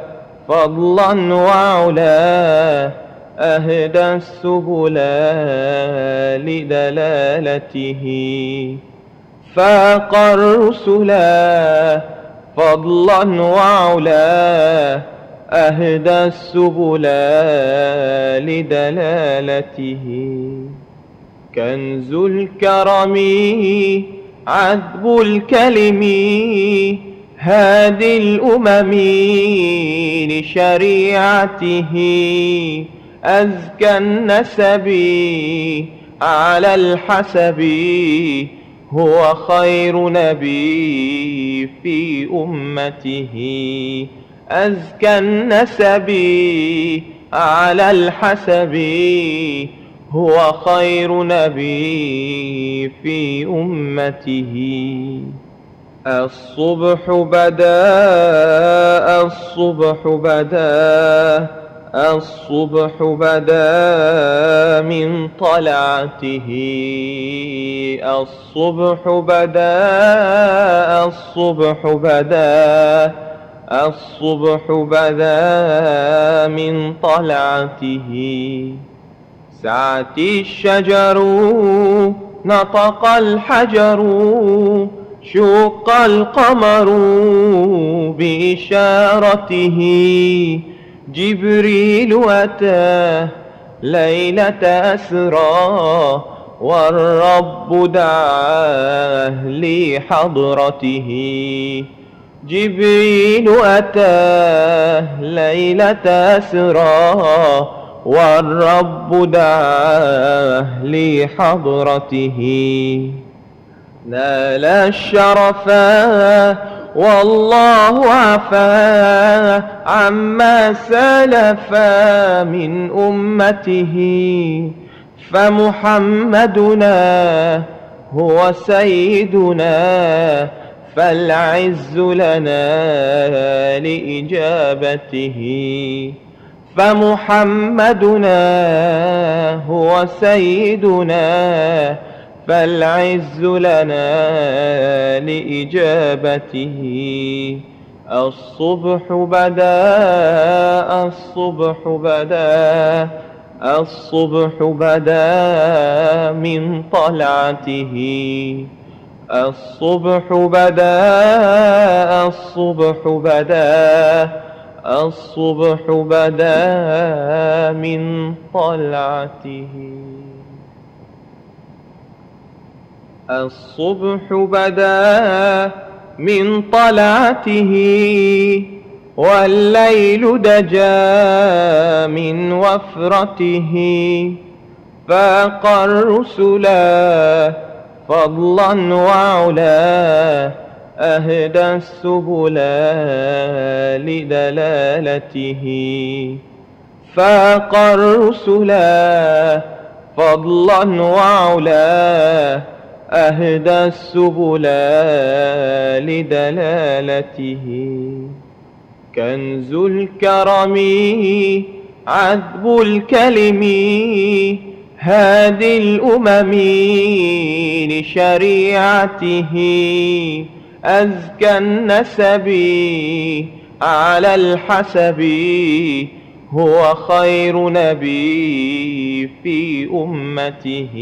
فضلا وعلا، أهدى السبلا لدلالته. فاق الرسلا فضلا وعلا، أهدى السبلا لدلالته. كنز الكرم عذب الكلم، هادي الأمم لشريعته، أزكى النسب على الحسب، هو خير نبي في أمته. أزكى النسب على الحسب، هو خير نبي في أمته. الصبح بدا، الصبح بدا، الصبح بدا من طلعته. الصبح بدا، الصبح بدا، الصبح بدا من طلعته. سعت الشجر، نطق الحجر، شق القمر بإشارته. جبريل أتى ليلة أسرى، والرب دعاه لحضرته. جبريل أتى ليلة أسرى، والرب دعاه لحضرته. نال الشرفا والله عفا عما سلفا من أمته. فمحمدنا هو سيدنا، فالعز لنا لإجابته. فمحمدنا هو سيدنا، فالعز لنا لإجابته. الصبح بدا، الصبح بدا، الصبح بدا من طلعته. الصبح بدا، الصبح بدا، الصبح بدا من طلعته. الصبح بدا من طلعته، والليل دجا من وفرته. فاق الرسلا فضلا وعلا، أهدى السبلا لدلالته. فاق الرسلا فضلا وعلا، أهدى السبلا لدلالته. كنز الكرم عذب الكلم، هادي الأمم لشريعته. أزكى النسب على الحسب، هو خير نبي في أمته.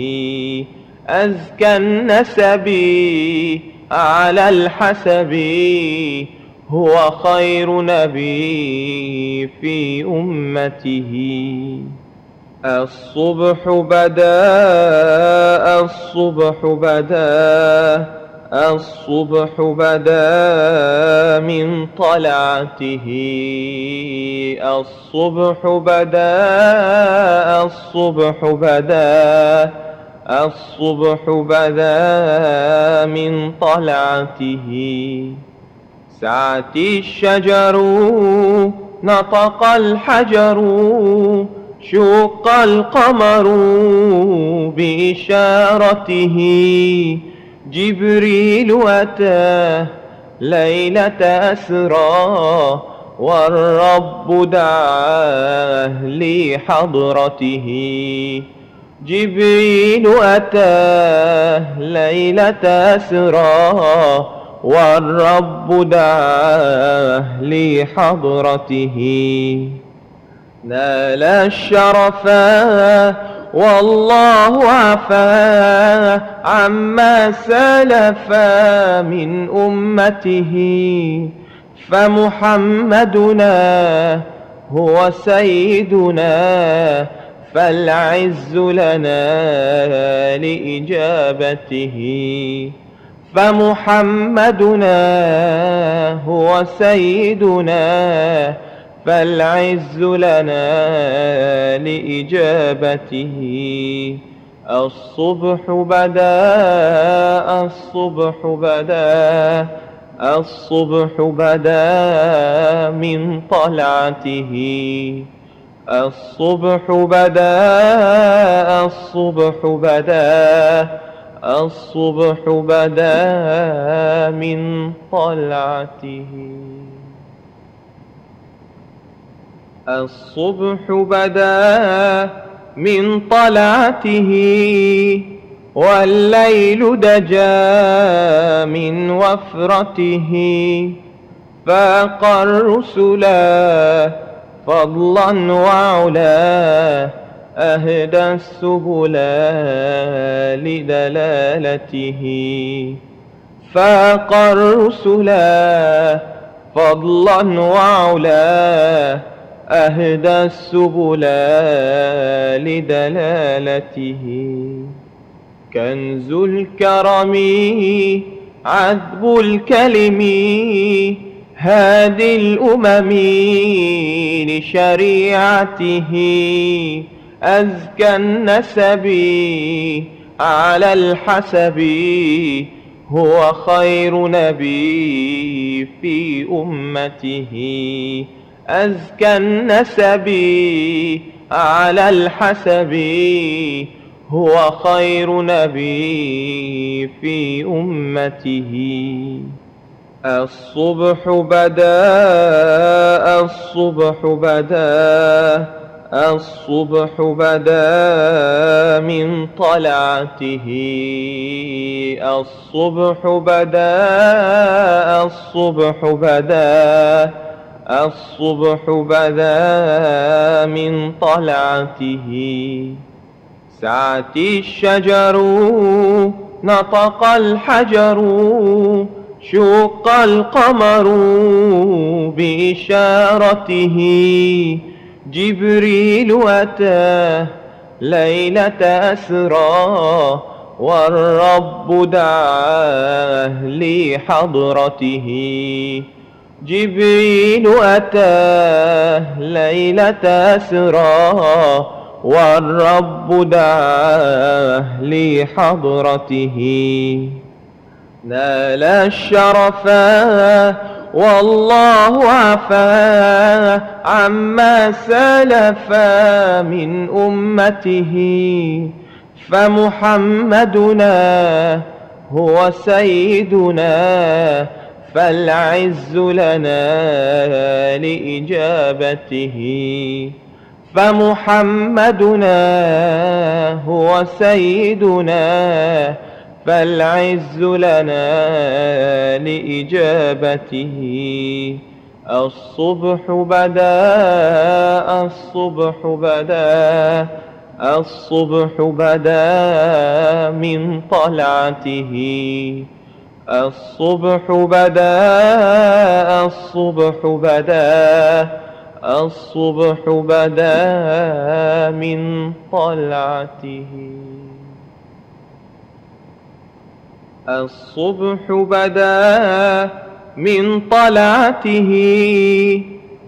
أزكى النسب على الحسب، هو خير نبي في أمته. الصبح بدا، الصبح بدا، الصبح بدا من طلعته. الصبح بدا، الصبح بدا، الصبح بدا من طلعته. سعت الشجر، نطق الحجر، شق القمر بإشارته. جبريل أتى ليلة أسرى، والرب دعاه لحضرته. جبريل أتاه ليلة أسرى، والرب دعاه لحضرته. نال الشرفا والله عفا عما سلف من أمته، فمحمدنا هو سيدنا، فالعز لنا لإجابته. فمحمدنا هو سيدنا، فالعز لنا لإجابته. الصبح بدا، الصبح بدا، الصبح بدا من طلعته. الصبح بدا، الصبح بدا، الصبح بدا من طلعته. الصبح بدا من طلعته، والليل دجا من وفرته. فاق الرسلا فضلا وعلا، أهدى السبلا لدلالته. فاق الرسلا فضلا وعلا، أهدى السبلا لدلالته. كنز الكرم عذب الكلم، هادي الأمم لشريعته. أزكى النسب على الحسب، هو خير نبي في أمته. أزكى النسب على الحسب، هو خير نبي في أمته. الصبح بدا، الصبح بدا، الصبح بدا من طلعته. الصبح بدا، الصبح بدا، الصبح بدا من طلعته. سعت الشجر، نطق الحجر، شق القمر بإشارته. جبريل أتى ليلة أسرى، والرب دعاه لحضرته. جبريل أتاه ليلة أسرى، والرب دعاه لحضرته. نال الشرفا والله عفا عما سلف من أمته. فمحمدنا هو سيدنا، فالعز لنا لإجابته. فمحمدنا هو سيدنا، فالعز لنا لإجابته. الصبح بدا، الصبح بدا، الصبح بدا من طلعته. الصبح بدا، الصبح بدا، الصبح بدا من طلعته. الصبح بدا من طلعته،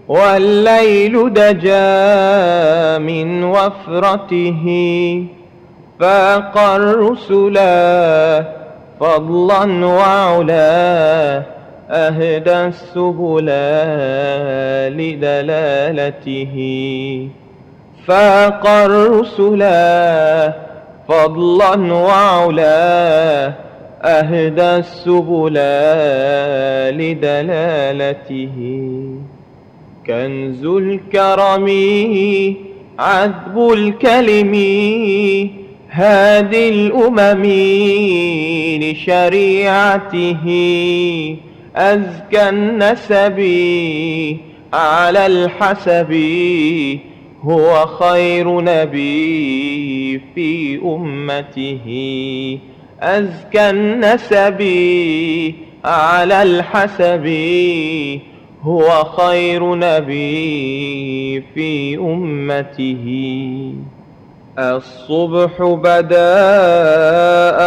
والليل دجا من وفرته. فاق الرسلا فضلا وعلا، أهدى السبلا لدلالته. فاق الرسلا فضلا وعلا، أهدى السبلا لدلالته. كنز الكرم، عذب الكلم، هادي الأمم لشريعته، أزكى النسب على الحسب، هو خير نبي في أمته، أزكى النسب على الحسب، هو خير نبي في أمته. الصبح بدا،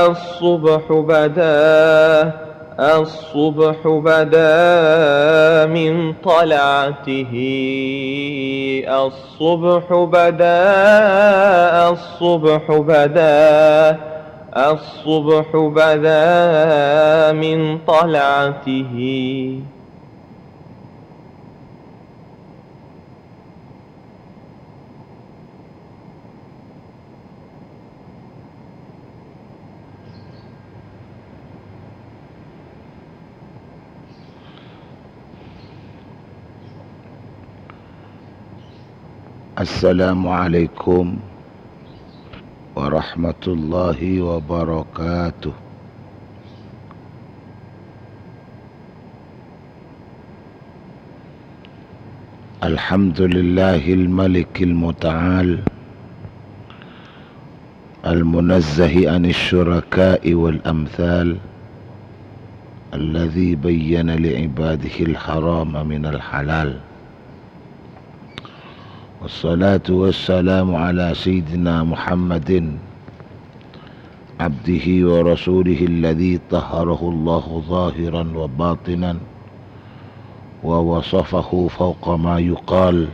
الصبح بدا، الصبح بدا من طلعته. الصبح بدا، الصبح بدا، الصبح بدا من طلعته. السلام عليكم ورحمة الله وبركاته. الحمد لله الملك المتعال، المنزه عن الشركاء والأمثال، الذي بين لعباده الحرام من الحلال. والصلاة والسلام على سيدنا محمد عبده ورسوله الذي طهره الله ظاهرا وباطنا ووصفه فوق ما يقال،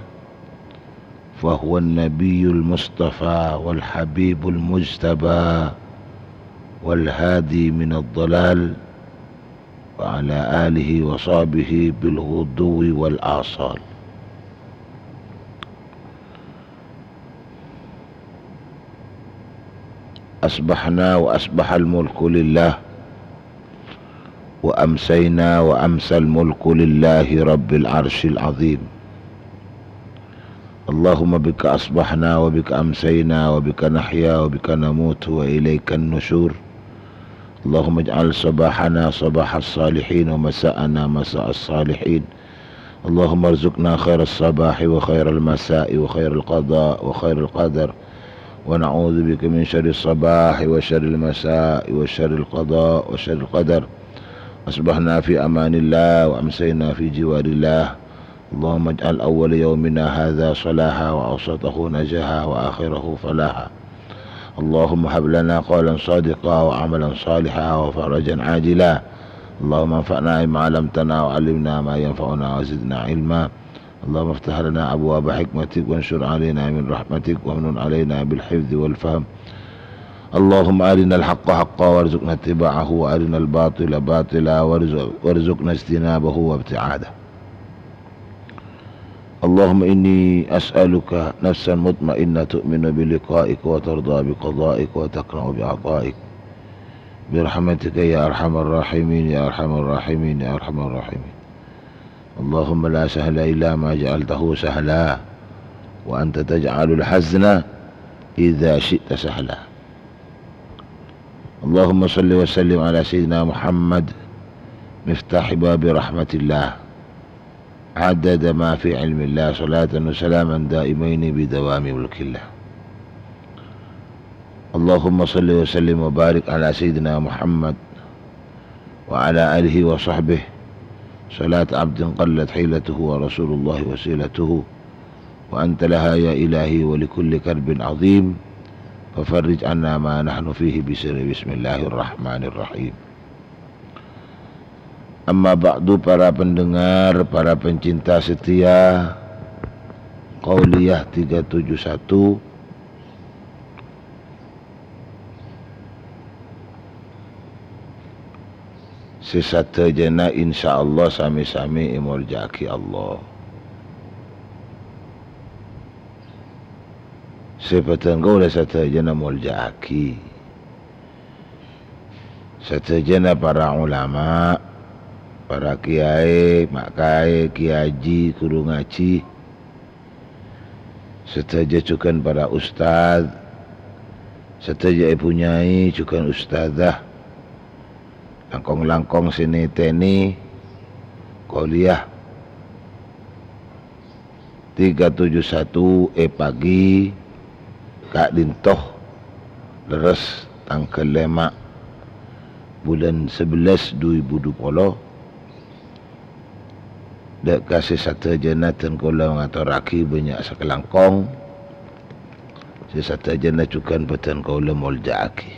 فهو النبي المصطفى والحبيب المجتبى والهادي من الضلال، وعلى آله وصحبه بالغدو والآصال. أصبحنا وأصبح الملك لله، وأمسينا وأمسى الملك لله رب العرش العظيم. اللهم بك أصبحنا وبك أمسينا وبك نحيا وبك نموت وإليك النشور. اللهم اجعل صباحنا صباح الصالحين ومساءنا مساء الصالحين. اللهم ارزقنا خير الصباح وخير المساء وخير القضاء وخير القدر، ونعوذ بك من شر الصباح وشر المساء وشر القضاء وشر القدر. أصبحنا في أمان الله وأمسينا في جوار الله. اللهم اجعل أول يومنا هذا صلاحا وأوسطه نجاحا وآخره فلاحا. اللهم هب لنا قولا صادقا وعملا صالحا وفرجا عاجلا. اللهم انفعنا بما علمتنا وعلمنا ما ينفعنا وزدنا علما. اللهم افتح لنا أبواب حكمتك وانشر علينا من رحمتك وامنن علينا بالحفظ والفهم. اللهم أرنا الحق حقا وارزقنا اتباعه وأرنا الباطل باطلا وارزق-، وارزقنا اجتنابه وابتعاده. اللهم إني أسألك نفسا مطمئنة تؤمن بلقائك وترضى بقضائك وتقنع بعطائك برحمتك يا أرحم الراحمين، يا أرحم الراحمين، يا أرحم الراحمين. اللهم لا سهل إلا ما جعلته سهلا وأنت تجعل الحزن إذا شئت سهلا. اللهم صل وسلم على سيدنا محمد مفتاح باب رحمة الله عدد ما في علم الله، صلاة وسلاما دائمين بدوام ملك الله. اللهم صل وسلم وبارك على سيدنا محمد وعلى آله وصحبه، صلاة عبد قلت حيلته ورسول الله وسيلته، وأنت لها يا إلهي ولكل كرب عظيم، ففرج عنا ما نحن فيه بسر بسم الله الرحمن الرحيم. Amma ba'du, para pendengar, para pencinta setia Qauliyah tiga tujuh satu, sè sadhâjâna insyaallah sami-sami èmoljâ'aghi Allah. Sè bhâdhân kaulâ sadhâjâna moljâ'aghi. Sadhâjâna para ulama, para kiyaè, ma' kaè, kiyaji, ghuru ngajhi, sadhâjâ jhughân para ustad, sadhâjâ èbhu nyai jhughân ustadzah, langkong-langkong sè nètènè kuliah tiga tujuh satu è pagi ka'dinto, lerres tangghâl lèma' bulân sabellâs du èbu du polo. Dâ' ka sè sadhâjâna dân kaulâ ngatorraghi bânnya' sakalangkong, sè sadhâjâna jhughân bâdân kaulâ molja'aghi.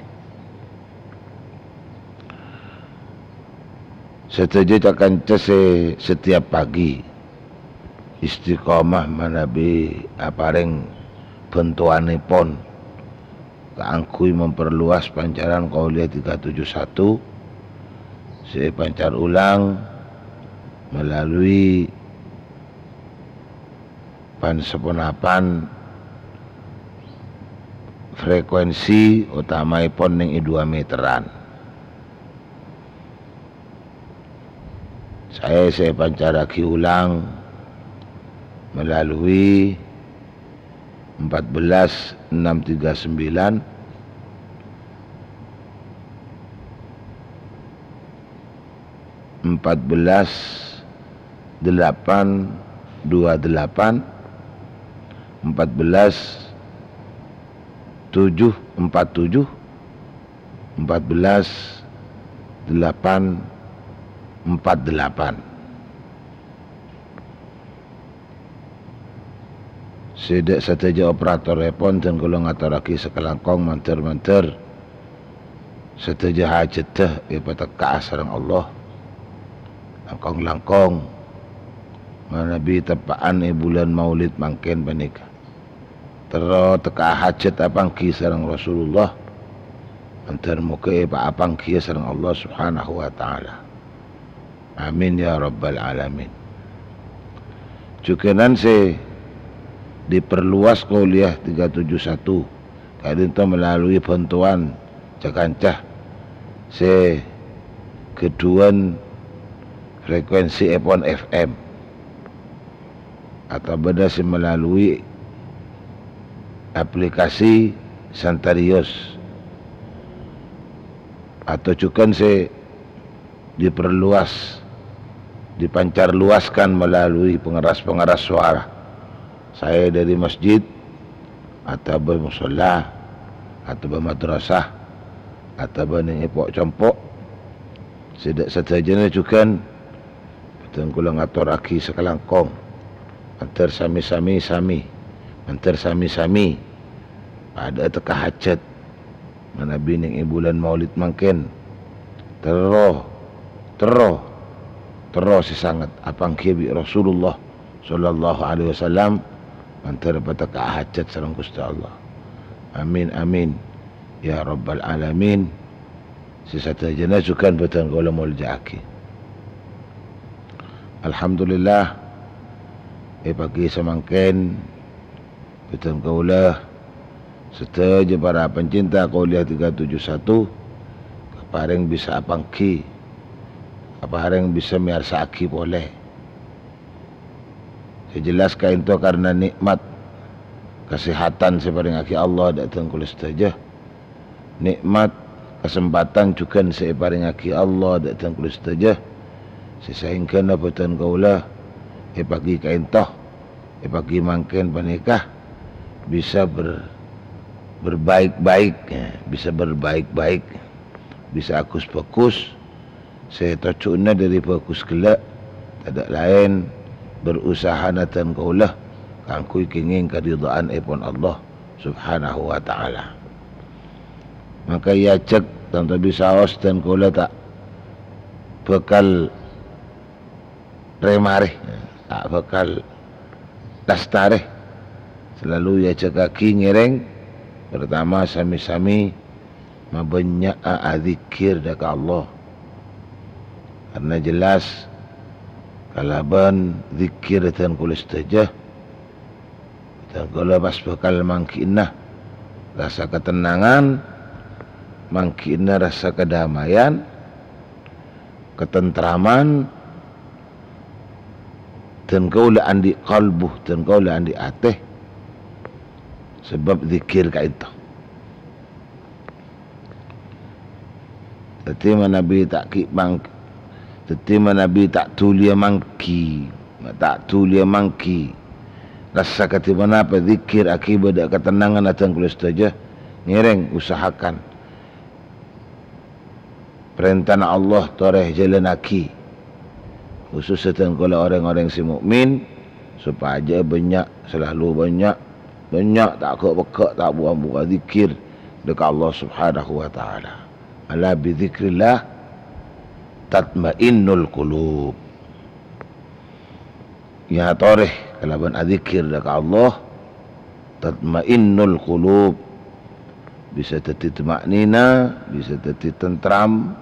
Sadhâjâ ca-kanca sè setiap pagi istiqomah manabi aparèng bhântowanèpon kaangghuy memperluas pancaran kuliah tiga tujuh satu sè èpancar ulang melalui pan-saponapan frekuensi otamaèpon nèng è dua meteran. Saè sè èpancarraghi ulang melalui empat belas enam tiga sembilan, empat belas delapan dua delapan, empat belas tujuh empat tujuh, empat belas delapan empat delapan. Sè dâ' sadhâjâ operatorèpon dân kaulâ ngatorraghi sakalangkong mandhâr-mandhâr sadhâjâ hajhâddhâ èpatekka'a sareng Allah. Langkong-langkong manabi teppa'an è bulân Maulid mangkèn panèka. Terro tekka'a hajhât apangghi sareng Rasulullah. Mandhâr moghâ èpaapangghiyâ sareng Allah Subhanahu wa Ta'ala. Amin ya rabbal alamin. Jhughânan sè diperluas kuliah tiga tujuh satu ka'dinto melalui bantuan ca-kanca sè ghâdhuwân frekuensièpon F M. Atabâ sè melalui aplikasi Santarius, atau jhughân sè diperluas, dipancarluaskan melalui pengeras-pengeras suara, saè dâri masjid, atabâ mosolla, atabâ madrasah, atabâ nèng èpo'-compo'. Sè dâ-, sadhâjâna jhughân bhâdhân kaulâ ngatorraghi sakalangkong, mandhâr sami-sami, sami, mandhâr sami-sami padhâ'â tekka hajhât manabi nèng è bulân Maulid mangkèn. Terro, terro, terro sè sanget apangghi bi' Rasulullah sallallahu alaihi wasallam mandhâr patekka'a hajhât sareng Ghustè Allah. Amin, amin, ya rabbal alamin. Sè sadhâjâna jhughân bhâdhân kaulâ molja'aghi. Alhamdulillah, è pagi samangkèn, bhâdhân kaulâ sadhâjâ para pencinta kuliah tiga tujuh satu kaparèng bisa apangghi, kaparèng bisa mèyarsa'aghi polè. Sè jelas ka'dinto karna nè'mat kasèhatan sè èparèngaghi Allah dâ' dhân kaulâ sadhâjâ. Nè'mat kasempatan jhughân sè èparèngaghi Allah dâ' dhân kaulâ sadhâjâ. Sè saèngghâna bhâdhân kaulâ è pagi ka'dinto, è pagi mangkèn panèka bisa ber-, berbaik-baik, ya, bisa berbaik-baik, bisa aghus-bhâghus, sè tojjhuna dâri bhâghus ghellâ', tadâ' laèn berusaha na dhân kaulâ kaangghuy kèngèng karidhâ'anèpon Allah Subhanahu wa Ta'ala. Maka èajhâk tanto bisaos dhân kaulâ ta' bhâkal rè-marè, ta' bhâkal lastarè. Salalu èajhâkaghi ngèrèng, pertama sami-sami mabânnya'a adzikkèr dâ' ka Allah. Karna jelas, kalabân dzikkèr dhân kaulâ sadhâjâ, dhân kaulâ pas bhâkal mangghi'na rassa katennangan, mangghi'na rassa kadamaian, katentraman, dân kaulâ andi' qalbu, dân kaulâ andi' atè, sabâb zikir ka'dinto. Dhâddhi manabi ta' ghi' mang-, dhâddhi manabi ta' dhuliyâ mangghi, ta' dhuliyâ mangghi. Rassa kadhi ponapa zikir akibat katennangan dân kaulâ sadhâjâ, ngèrèng usahakan parèntana Allah torè jhâlânnaghi, khusus dân kaulâ orèng-orèng sè mu'min, sopajâ bânnya', salalu bânnya', bânnya' ta' ghu'-, pegghâ', ta' bu-, buka zikir dâ' ka Allah Subhanahu wa Ta'ala. Ala bi dzikrillah tatmainnul qulub. Èyatorè kalabân adzikir dâ' ka Allah, tatmainnul qulub. Bisa dhâddhi tuma'ninah, bisa dhâddhi tentram,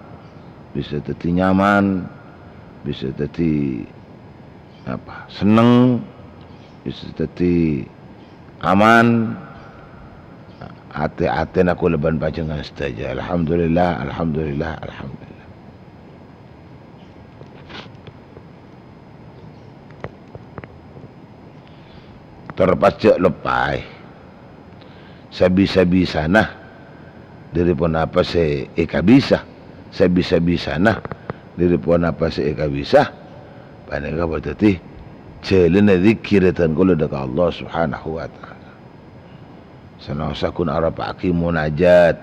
bisa dhâddhi nyaman, bisa dhâddhi, apa, senneng, bisa dhâddhi aman. Atè-atèna kaulâ bân panjhennengngan sadhâjâ. Alhamdulillah, alhamdulillah, alhamdulillah. Tor pas jhâ' loppaè, sabisa-bisana dhâri ponapa sè èkabisa, sabisa-bisana dhâri ponapa sè èkabisa, panèka bâdâddhi jhâlânna dzikir dân kaulâ dâ' ka Allah Subhanahu wa Ta'ala. Sanaossa ghun aropa'aghi munajat.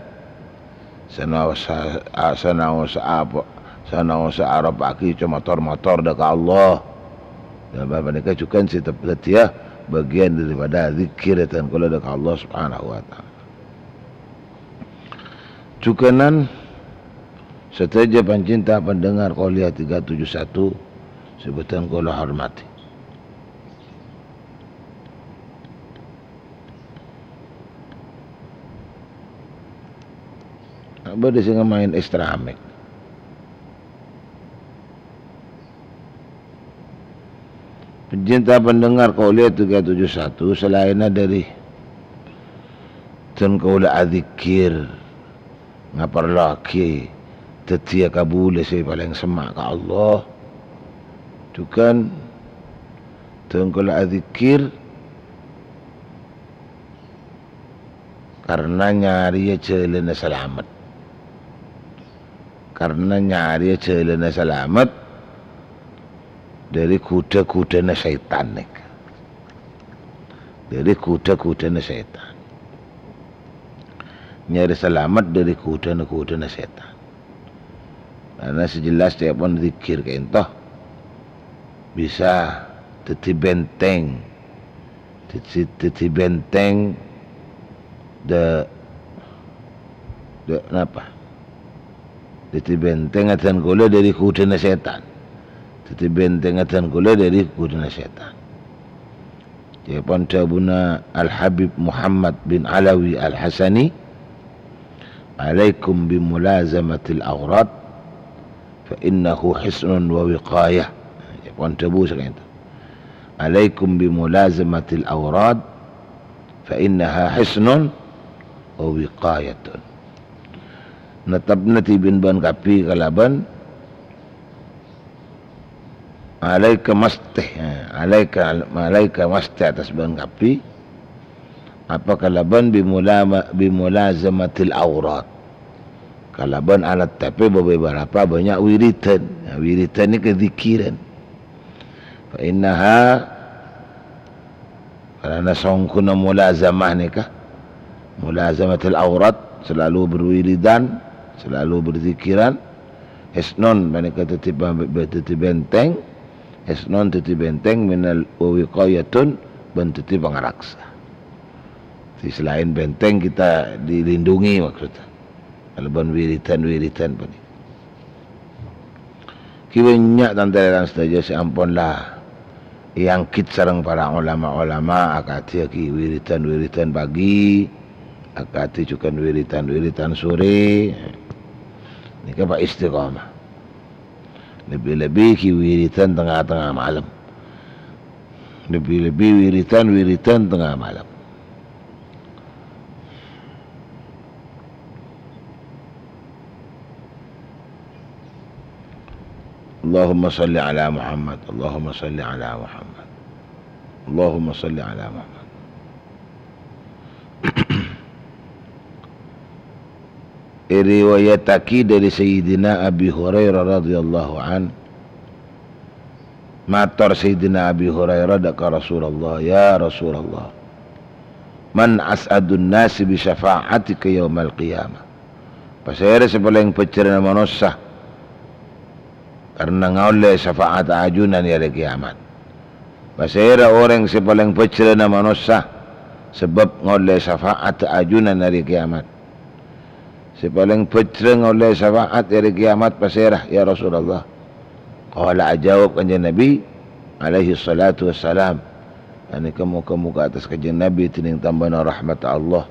Sanaossa, a-, sanaossa apa? Sanaossa aropa'aghi ca-, motor-motor dâ' ka Allah. Napa panèka jhughân sè tep-, dhâddhiyâ bâgiyân daripada zikir dân kaulâ dâ' ka Allah Subhanahu wa Ta'ala. Jhughânan sadhâjâ pancinta pendengar Qolia tiga tujuh satu sè bhâdhân kaulâ hormatè. Bâdâ sè ngamaèn extra mic. Pecinta pendengar Qolia tiga tujuh satu, salaènna dhâri dân kaulâ adzikir, ngaparloaghi dhâddhiyâ kabulâ sè palèng semma' ka Allah. Jhughân dân kaulâ adzikir karna nyarèya jhâlânna salamet. Karna nyarèya jhâlânna salamet dhâri ghudhâ-ghudhâna sètan nèka. Dhâri ghudhâ-ghudhâna sètan. Nyarè salamet dhâri ghudhâna-ghudhâna sètan. Karna sè jelas ca'èpon dzikir ka'ènto bisa dhâddhi benteng. Dhâddhi, dhâddhi benteng dâ-, dâ-, napa? Dhâddhi benteng dân kaulâ dhâri ghudhâna sètan. Dhâddhi benteng dân kaulâ dhâri ghudhâna sètan. Ca'èpon dhâbuna Al-Habib Muhammad bin Alawi Al-Hasani, "Alaikum bi mulazamatil awrad, fa innahu hisnun wa wiqayah." Ca'èpon dhâbu saka'ènto. "Alaikum bi mulazamatil awrad, fa innaha hisnun wa wiqayatun." Nettepna dhibi' bân kabbhi kalabân alaika mastè, alaika, alaika mastè attas bân kabbhi, apa kalabân bimulama-, bimulazamatil awrad. Kalabân alattèpè bâbâ-, bârâmpa bânnya' wiridan. Nah, wiridan nèka dzikirân. Fa innaha Karana songghuna mulazamah nèka, mulazamatil awrad, selalu berwiridan, selalu berdzikiran, hisnun panèka dhâddhi pam-, dhâddhi benteng, hisnun dhâddhi benteng, minal, wa wiqayatun, bân dhâddhi pangaraksa. Dhâddhi selain benteng, kita dilindungi maksudnya. Kalabân wiridan-wiridan panèka. Ghi bânnya' tan-tarètan sadhâjâ sè ampon la èanggit sareng para olama-olama, akadhi ghi wiridan-wiridan pagi, akadhi jhughân wiridan-wiridan sore. Nèka pas istiqomah. Lebbi-lebbi ghi wiridan tengnga-tengnga malem. Lebbi-lebbi wiridan-wiridan tengnga malem. Allahumma shalli ala Muhammad, Allahumma shalli ala Muhammad, Allahumma shalli ala Muhammad. Eriwayataghi dhâri Sayyidina Abi Hurairah radhiyallahu anhu. Mator Sayyidina Abi Hurairah dâ' ka Rasulullah, "Ya Rasulullah, man as'adun nasi bi syafa'atika yaumal qiyamah?" Pasèra sè palèng bhâjhrâna manossa karna ngaollè syafa'at ajunan è arè kiyamat? Pasèra orèng sè palèng bhâjhrâna manossa sabâb ngaollè syafa'at ajunan arè kiyamat? Sè palèng bhâjhrâ ngaollè syafa'at è arè kiyamat pasèra, ya Rasulullah? Qala, ajâwâb Kanjeng Nabi alaihi shalatu wassalam. Ghânèka moghâ-moghâ attas Kanjeng Nabi dhinèng tambâna rahmat Allah,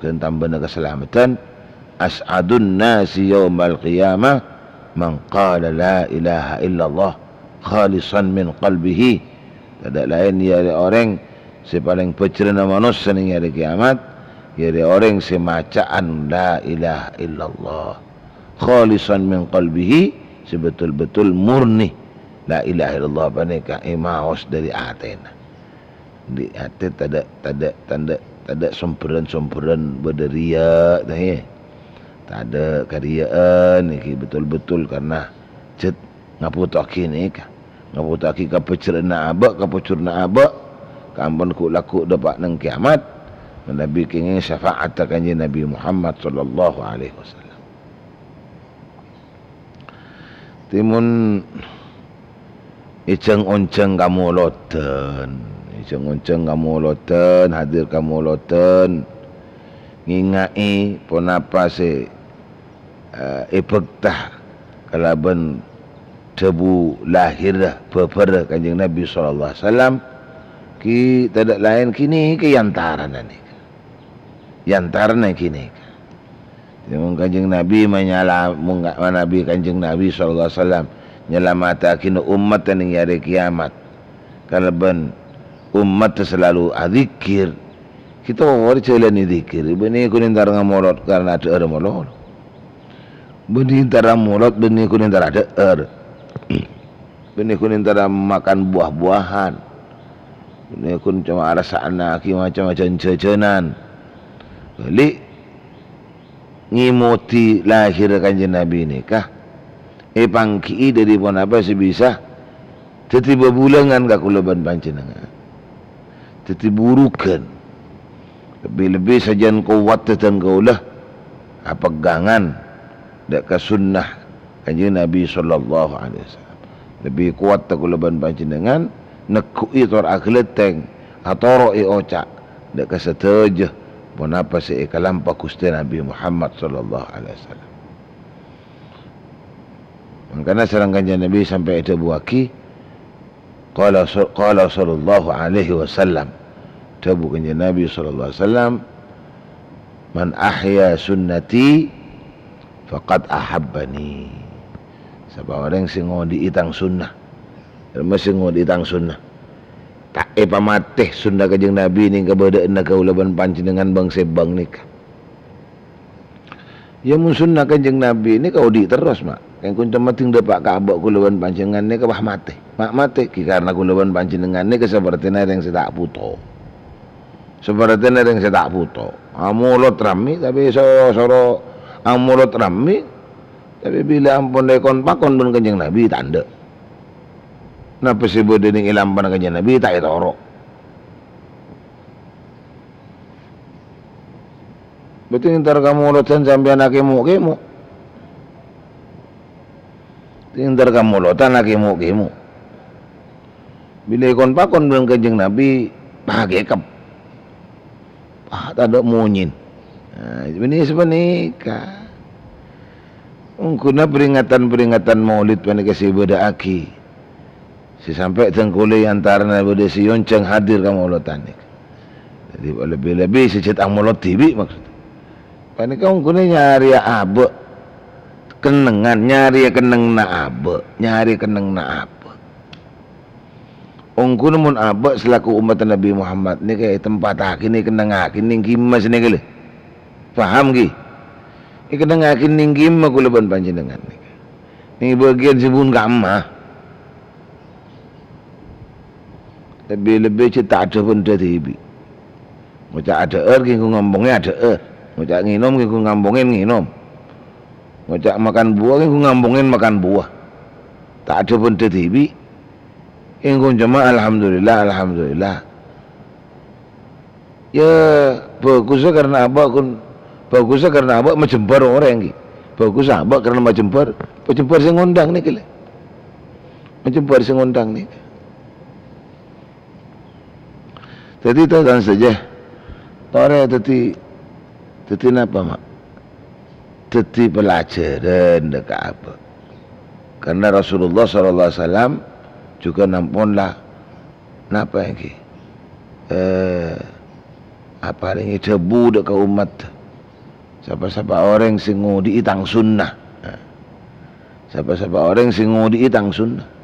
ghân tambâna kasalameddhân. "As'adun nasi yaumal qiyamah man qala la ilaha illallah khalisan min qalbihi." Tadâ' laèn iyâ rè orèng sè palèng bhâjhrâna manossa neng è arè kiyamat, iyâ rè orèng sè maca'an la ilaha illallah khalisan min qalbihi, sè betul-betul murni la ilaha illallah panèka èmaos dhâri atèna. Dhi' atè tadâ', tadâ', tadâ', tadâ' sombherrân-sombherrân bâdâ riya', tah, yâ. Tadâ' kariya'an, nèka betul-betul karna jhât ngabhutoaghi nèka. Ngabhutoaghi kabhâjhrâna abâ', kabhujurna abâ', kaamponan ghu'-lagghu' dâpa' neng kiyamat, manabi kèngèng syafa'atta Kanjeng Nabi Muhammad sallallahu alaihi wasallam. Tè mon èjhâng-onjhâng kamolodan, èjhâng-onjhâng kamolodan, hadir kamolodan, ngènga'è ponapa sè, eh, èbhâkta kalabân dhâbu lahèrra, bhâbhârra Kanjeng Nabi sallallahu alaihi wasallam, ghi' tadâ' laèn ghi' nèka è antarana nèka. È antarana ghi' nèka. Mon Kanjeng Nabi manyala-, mon ka-, manabi Kanjeng Nabi sallallahu alaihi wasallam nyalamettaghina ommatta neng è arè kiyamat kalabân ommatta selalu adzikir, kita wawar jhâlânè dzikir, bânnè ghun èntara molod karna adhâ'âr molod. Bânnè èntara molod, bânnè ghun èntara adhâ'âr. Bânnè ghun èntara makan buah-buahan. Bânnè ghun coma arassa'annaghi macem-macem jhâjhânan. Bâli' ngèmodhi lahèrra Kanjeng Nabi nèka èpangghi'i dhâri ponapa sè bisa dhâddhi bhâbhulângan ka kaulâ bân panjhennengngan. Dhâddhi burughân. Lebbi-lebbi sajân kowat dhâddhân kaulâ apegghângan dâ' ka sunnah Kanjeng Nabi sallallahu alaihi wasallam. Lebbi kowat kaulâ bân panjhennengngan negghu'i tor aghâlâtèng, atoro'è oca' dâ' ka sadhâjâ ponapa sè èkalampa Ghustè Nabi Muhammad sallallahu alaihi wasallam. Mangkana sareng Kanjeng Nabi sampè' èdhâbuwaghi, qala sa-, qala sallallahu alaihi wasallam, dhâbu Kanjeng Nabi sallallahu alaihi wasallam, "Man ahya sunnati faqad ahabbani." Sapa orèng sè ngodhi'i tang sunnah, dhâlem sè ngodhi'i tang sunnah, ta' èpamatè sunnah Kanjeng Nabi neng kabâdâ'ânna kaulâ bân panjhennengngan bâng-sèbâng nèka. Yâ, mon sunnah Kanjeng Nabi nèka odi' terros, Ma'. Kèng kunca madding dâpa' ka abâ' kaulâ bân panjhennengngan nèka pas matè. Ma' matè, ghi karna kaulâ bân panjhennengngan nèka sapertèna rèng sè ta' buto. Sapertèna rèng sè ta' buto. Amolod rammè, tapè so-, soro amolod rammè, tapè bilâ ampon èkon-pakon bân Kanjeng Nabi, ta' endâ'. Napa sè bâdâ neng è lampana Kanjeng Nabi, ta' ètoro'. Bâdâ èntar ka molodan sampèyan akèmo'-kèmo'. Èntar ka molodan akèmo'-kèmo'. Bilâ èkon-pakon bân Kanjeng Nabi, pakèkep. Ah, tadâ' monyèn. Nah, bânnè sapanèka. Ongghuna peringatan-peringatan Maulid panèka sè èbâdâ'aghi. Sè sampè' dhâng kaulâ è antarana bâdâ sè èonjhâng hadir ka molodan nèka. Dhâddhi, lebbi-lebbi sè jhât amolod dhibi' maksod. Panèka ongghuna nyarèya abâ'. Kennengngan, nyarèya kennengnganna abâ', nyarèya kennengnganna abâ'. Ongghuna mon abâ' selaku ommatta Nabi Muhammad nèka ètempattaghi, èkennengngaghi neng ghimma sanèka lè. Paham, ghi? Èkennengngaghi neng ghimma kaulâ bân panjhennengngan nèka. Nèng bâgiyân sè bun kamma. Lebbi-lebbi cè' ta' adhâ bhândhâ dhibi'. Ngoca' adhâ'âr ghi' ngko ngampongè adhâ'âr. Ngoca' ngènom ghi' ngko ngampongè ngènom. Ngoca' makan buwâ ghi' ngko ngampongè makan buwâ. Ta' adhâ bhândhâ dhibi'. Èngko coma alhamdulillah, alhamdulillah. Yâ, bhâghussa karna abâ' kon, bhâghussa karna abâ' majembhâr orèng, ghi. Bhâghussa abâ' karna majembhâr, majembhâr sè ngondhâng nèka, lè. Majembhâr sè ngondhâng nèka. Dhâddhi, tarètan sadhâjâ, torè dhâddhi, dhâddhi napa, Ma'? Dhâddhi pelajaran dâ' ka abâ'. Karna Rasulullah sallallahu alaihi wasallam jhughân ampon la Napa ènggi? Eh, aparèngè dhâbu dâ' ka ommat, "Sapa-sapa orèng sè ngodi'i tang sunnah." Nah, "Sapa-sapa orèng sè ngodi'i tang sunnah."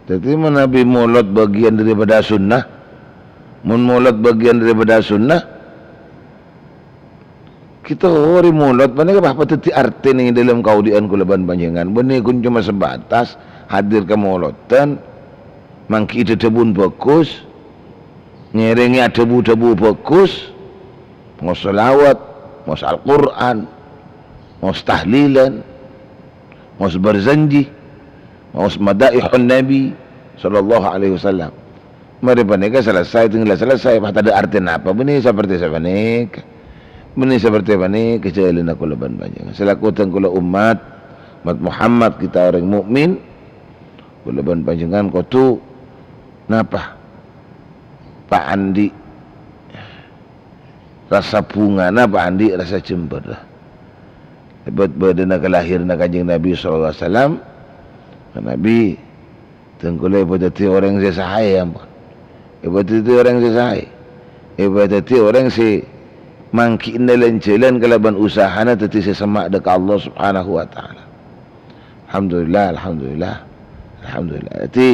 Dhâddhi, manabi molod bâgiyân daripada sunnah, mon molod bâgiyân daripada sunnah, Kita orèng molod panèka bâ' padâddhi artèna è dâlem kaodi'ân kaulâ bân panjhennengngan. Bânnè ghun coma sebatas hadir ka molodhân, mangghi'i dhâdhâbun bhâghus, ngèrèngè adhâbu-dhâbu bhâghus, maos shalawat, maos Al-Qur'an, maos tahlilan, maos barzanji, maos madaihun Nabi sallallahu alaihi wasallam. Marè panèka selesai, tinggal selesai, pas tadâ' artèna apa. Bânnè saperti sapanèka. Bânnè saperti panèka jhâlânna kaulâ bân panjhennengngan. Selaku dhân kaulâ ommat, ommat Muhammad, kita orèng mukmin, kaulâ bân panjhennengngan kodhu napa? Paandi' rassa bhungana, paandi' rassa jembhârrâ. Lèbât bâdâna kalahiranna Kanjeng Nabi sallallahu alaihi wasallam, Nabi Dhân kaulâ èpadhâddhi orèng sè saè, ampon. Èpadhâddhi orèng sè saè. Èpadhâddhi orèng sè mangghi'na lan-jhâlân kalabân usahana dhâddhi sè semma' dâ' ka Allah Subhanahu wa Ta'ala. Alhamdulillah, alhamdulillah, alhamdulillah. Dhâddhi,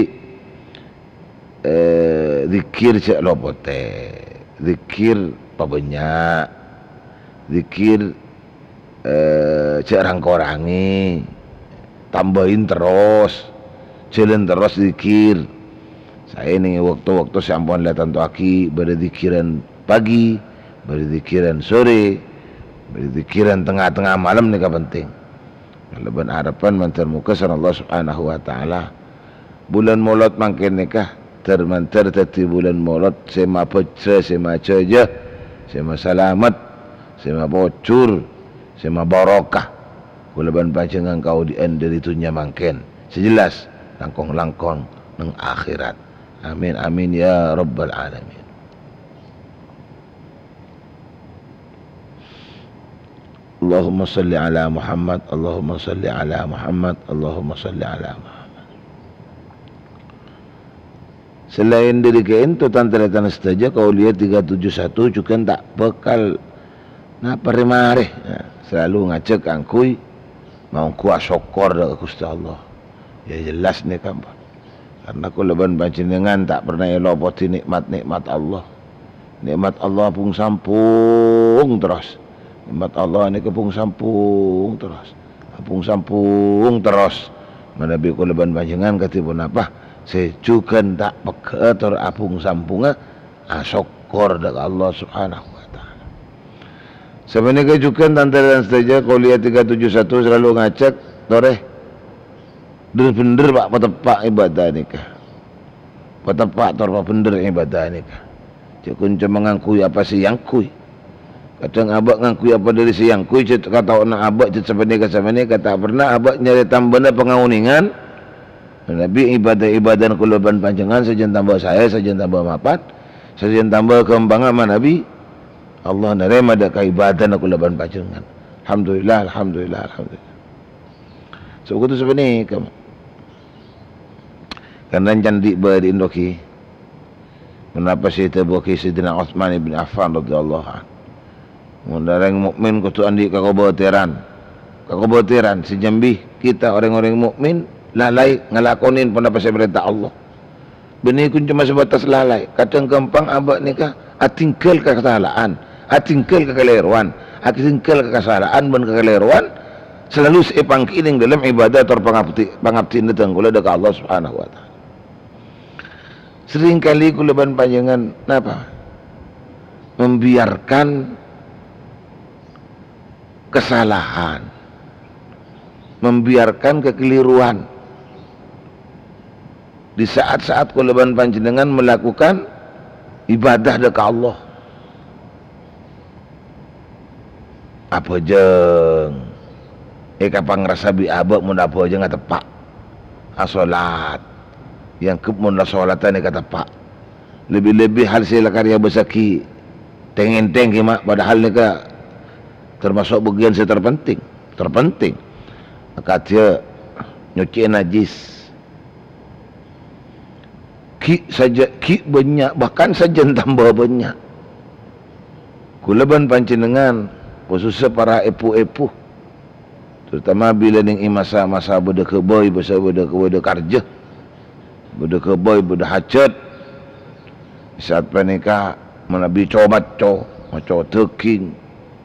eh, dzikir jhâ' lopotè. Dzikir pabânnya'. Dzikir eh, jhâ' rang-korangè, tambâi terros, jhâlân terros dzikir. Saè nèng è bâkto-bâkto sè ampon la ètantowaghi, bâdâ dzikiran pagi, bâdâ dzikiran sorè, bâdâ dzikiran tengnga-tengnga malem nèka penting. Kalabân arebbhân mandhâr moghâ sareng Allah Subhanahu wa Ta'ala Bulân Molod mangkèn nèka dhâr-mandhâr dhâddhi bulân Molod sè mabhâjjhrâ, sè majâjâ, sè masalamet, sè mapojhur, sè mabarokah. Kaulâ bân panjhennengngan kaodi'ân dâri dhunnya mangkèn, sè jelas langkong-langkong neng akhèrat. Amin, amin, ya rabbal alamin. Allahumma shalli ala Muhammad, Allahumma shalli ala Muhammad, Allahumma shalli ala Muhammad. Salaèn dâri kaènto, tan-tarètan sadhâjâ, kauliyah tiga tujuh satu jhughân ta' bhâkal napa rè-marè, ya, salalu ngajhâk kaangghuy maongghu asokkor dâ' ka Ghustè Allah. Ya, jelas nèka, ampon. Karna kaulâ bân panjhennengngan ta' perna èlopodhi nè'mat-nè'mat Allah. Nè'mat Allah pung-sampung terros. Nè'mat Allah nèka pung-sampung terros. Pung-sampung terros. Manabi kaulâ bân panjhennengngan kadhi ponapa sè jhughân ta' pegghâ'â tor apung-sampunga, asokkor dâ' ka Allah Subhanahu wa Ta'ala. Sapanèka jhughân, tan-tarètan sadhâjâ, kauliyah tiga tujuh satu salalu ngajhâk, torè, dhâr-bhendhâr, Pa', pateppa' ibâdâ nèka. Pateppa' tor pabhendhâr ibâdâ nèka. Jhâ' ghun coma ngangghuy apa sè èangghuy. Kadhâng abâ' ngangghuy apa dâri sè èangghuy, jhâ' kataowanna abâ' jhâ' sapanèka-sapanèka, ta' perna abâ' nyarè tambâna pangaonèngan. Manabi ibâdâ-ibâdâna kaulâ bân panjhennengngan sajân tambâ saè, sajân tambâ mapan, sajân tambâ ghâmpangnga manabi Allah narèma dâ' ka ibâdâna kaulâ bân panjhennengngan. Alhamdulillah, alhamdulillah, alhamdulillah. Sè kodhu sapanèka, karna candhi bâdhi èndogi. Ponapa sè èdhâbuwaghi Sayyidina Utsman ibn Affan radhiyallahu anhu? Mon orèng mukmin kodhu andi' kakobâtèran. Kakobâtèran sè nyambi kita orèng-orèng mukmin lalai ngalakonè ponapa sè èparènta Allah. Bânnè ghun coma sebatas lalai. Kadhâng ghâmpang abâ' nèka atinggal ka kasala'an, atinggal ka kalèrowan, atinggal ka kasala'an bân ka kalèrowan, Selalu sè èpanggi'i neng dâlem ibadah ator pangabdi-, pangabdiyânna dhâng kaulâ dâ' ka Allah Subhanahu wa Ta'ala. Seringkali kaulâ bân panjhennengngan, napa? Membiarkan kesalahan, membiarkan kekeliruan. Di saat-saat kaulâ bân panjhennengngan melakukan ibadah dâ' ka Allah. Abhâjâng. Èkapangrasa bi' abâ' mon abhâjâng ateppa'. Asolat. Èangghep mon la solatan èkateppa'. Lebbi-lebbi hal sè la karè èbâsaghi tèng-èntèng ghi, ma', padahal nèka tamaso' bâgiyân sè terpenting. Terpenting. Akadhi nyoccè'è najjhis. Ghi' sajân, ghi' bânnya', bahkan sajân tamba bânnya'. Kaulâ bân panjhennengngan, khusussa para èbhu-èbhu, terutama bilâ neng è masa-masa bâdâ ghâbây, bâsa bâdâ, bâdâ karjâ, bâdâ ghâbây, bâdâ hajhât. Saat panèka manabi co-macco, maco dhâghing,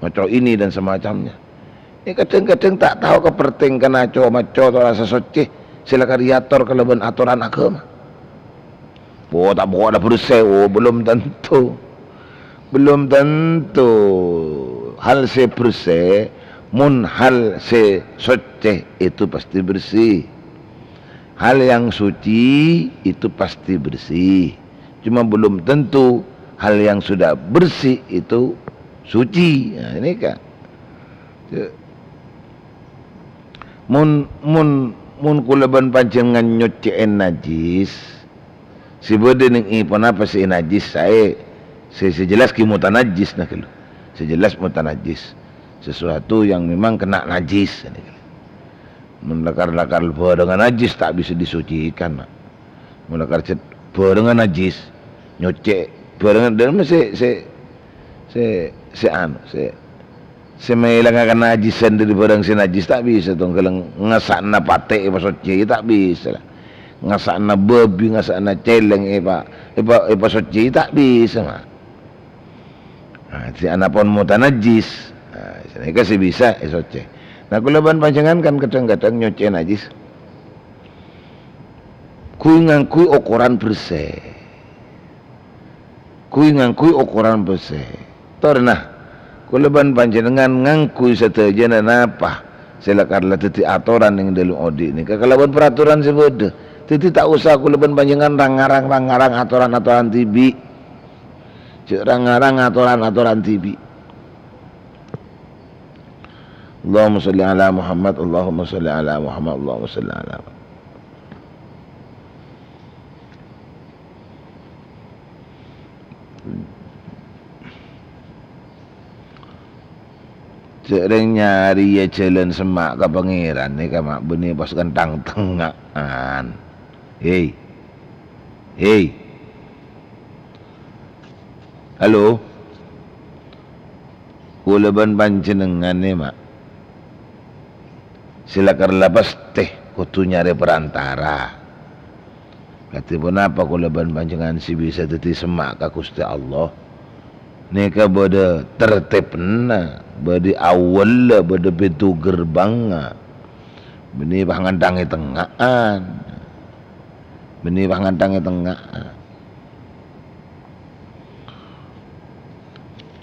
maco ini dan semacamnya. È, kadhâng-kadhâng ta' tao ka pertèngkana co-macco ator rasa soccè sè la karè èator kalabân atoran aghâma. Oh, ta' pokok la bersè, oh, belum tentu. Belum tentu. Hal sè bersè, mon hal sè soccè itu pasti bersih. Hal yang suci itu pasti bersih. Cuma belum tentu hal yang sudah bersih itu suci. Nah, ini kan. Mon, mon, mon kaulâ bân panjhennengngan nyoccè'è najjhis, sè bâdâ neng è ponapa sè najjhis saè, sè, sè jelas ghi mutanajjhis, nah, ghâllu. Sè jelas mutanajjhis. Sesuatu yang memang kena najis, nah, ghâllu. Mon lakar-lakar bârângnga najis, ta' bisa disucikan, nah. Mon lakar cè' bârângnga najis, nyoccè' bârângnga, dhâlem sè, sè, sè, sè anu, sè, sè maèlanga kanajisan dâri bârâng sè najis ta' bisa, tongghâl ngassa'na patè' èpasoccè, ta' bisa la. Ngassa'na bâbi, ngassa'na cèlèng èpa-, èpa-, èpasoccè, ta' bisa, ma'. Nah, sè anapon mutanajjis, nah, sanèka sè bisa èsoccè. Nah, kaulâ bân panjhennengngan kan kadhâng-kadhâng nyoccè najis. Ghuy ngangghuy okoran bersè. Ghuy ngangghuy okoran bersè. Torè, nah, kaulâ bân panjhennengngan ngangghuy sadhâjâna napa sè lakar la dhâddhi atoran neng dâlem odi' nèka kalabân peraturan sè bâdâ. Dhâddhi ta' osa kaulâ bân panjhennengngan rang-ngarang, rang-ngarang atoran-atoran dhibi'. Jhâ' rang-ngarang atoran-atoran dhibi'. Allahumma sholli ala Muhammad, Allahumma sholli ala Muhammad, Allahumma sholli ala Muhammad. Jhâ' rèng nyarèya jhâlân semma' ka Pangèran nèka, ma' bânnè pas kentang tengnga'an. Hei. Hei. Halo? Kaulâ bân panjhennengngan nè, ma', sè lakar la pastè kodhu nyarè perantara. Kadhi ponapa kaulâ bân panjhennengngan sè bisa dhâddhi semma' ka Ghustè Allah? Nèka bâdâ tertibna, bâdâ awwalla, bâdâ pintu gerbângnga. Bânnè pas ngentangè tengnga'an. Bânnè pas ngentangè tengnga'an.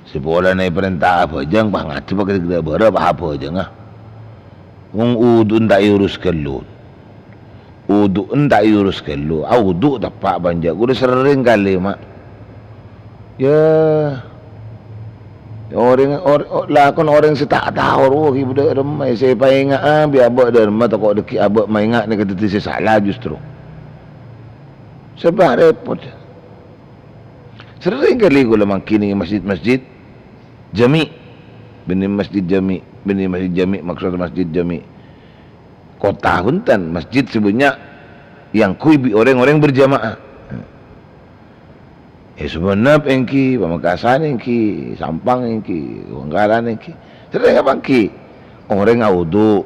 Sè polana èparènta abhâjâng, pas ngadhep ka ghellâ' bârâ', pas abhâjângnga. Wong udu'en ta' èurus ghâllu. Udu'en ta' èurus ghâllu. Awudu' teppa' bânnya'. Kaulâ serrèng kalè, ma'. Yâ. Orèng, or-, o-, lakon orèng sè ta' tao rowa ghi' bâdâ rèmma, sè èpaènga'a bi' abâ' dâ' rèmma tako' dhâggi' abâ' maènga' nèka dhâddhi sè sala justru. Sè bâ' rèpot. Serrèng kalè kaulâ mangkèn neng masjid-masjid jami'. Bânnè masjid jami', bânnè masjid jami', maksod masjid jami'. Kottha bhunten, masjid sè bânnya' èangghuy bi' orèng-orèng berjamaah. È Sumenep èngghi, Pamekasan èngghi, Sampang èngghi, Bangkalan èngghi. Serrèng apa èngghi? Orèng awudu',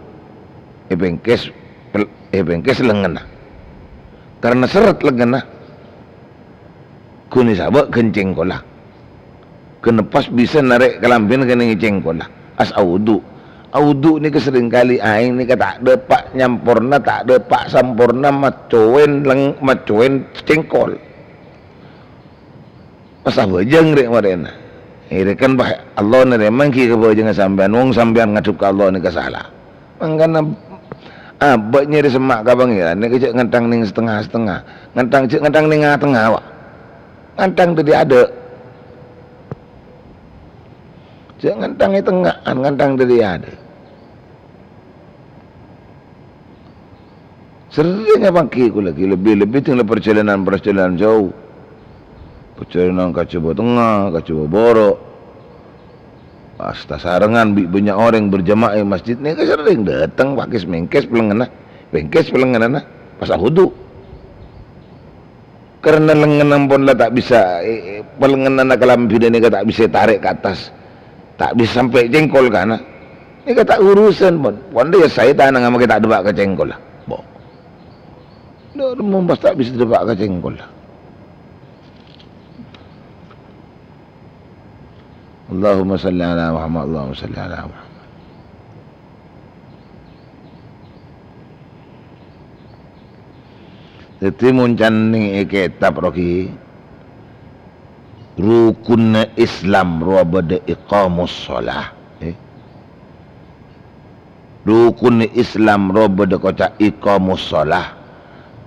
èpèngkès pel-, èpèngkès lengngenna. Karena sèrrèt lengngenna, ghun èsabâ' ghân cèngkolla. Ghânèka pas bisa narè' kalambhina ghânèka cèngkolla. Pas awudu'. Awudu nèka serrèng kalè aèng nèka ta' dâpa' nyamporna, ta' dâpa' samporna maccowèn leng-, maccowèn cèngkol. Pas abhâjâng rè-marèna. Èrèkan, bâh, Allah narèma ènggi kabhâjângnga sampèyan, wong sampèyan ngadhep ka Allah nèka sala. Mangkana abâ' nyarè semma' ka Pangèran nèka jhâ' ngènthang nèng satengnga-satengnga. Ngènthang, jhâ' ngènthang nèng nga-tengnga, wa. Ngènthang dâri adâ'. Jhâ' ngènthang è tengnga'an, ngènthang dâri adâ'. Serrèng èpangghi kaulâ ghi, lebbi-lebbi dhing la parjhâlânan-parjhâlânan jhâu. Parjhâlânan ka Jhâbâ Tengnga, ka Jhâbâ Bârâ'. Pas tasarengngan bi' bânnya' orèng berjamaah è masjid nèka serrèng dâteng, pakis mèngkès pèlengnganna, pèngkès pèlengnganna, pas awudu. Karena lengnganna ampon la ta' bisa, eh, eh, lengnganna kalambhina nèka ta' bisa ètarèk ka attas. Ta' bisa sampè' cèngkol kana. Nèka ta' urusan, pon. Pon dâ' iyâ saè tanangnga makè ta' dâpa' ka cèngkolla. Bo. Dâ' remma pas ta' bisa dâpa' ka cèngkolla. Allahumma shalli ala Muhammad, Allahumma shalli ala Muhammad. Dhâddhi, mon can nèng è kètab rowa ghi, rukunna Islam rowa bâdâ iqamus shalah, eh. Rukunna Islam rowa bâdâ koca' iqamus shalah,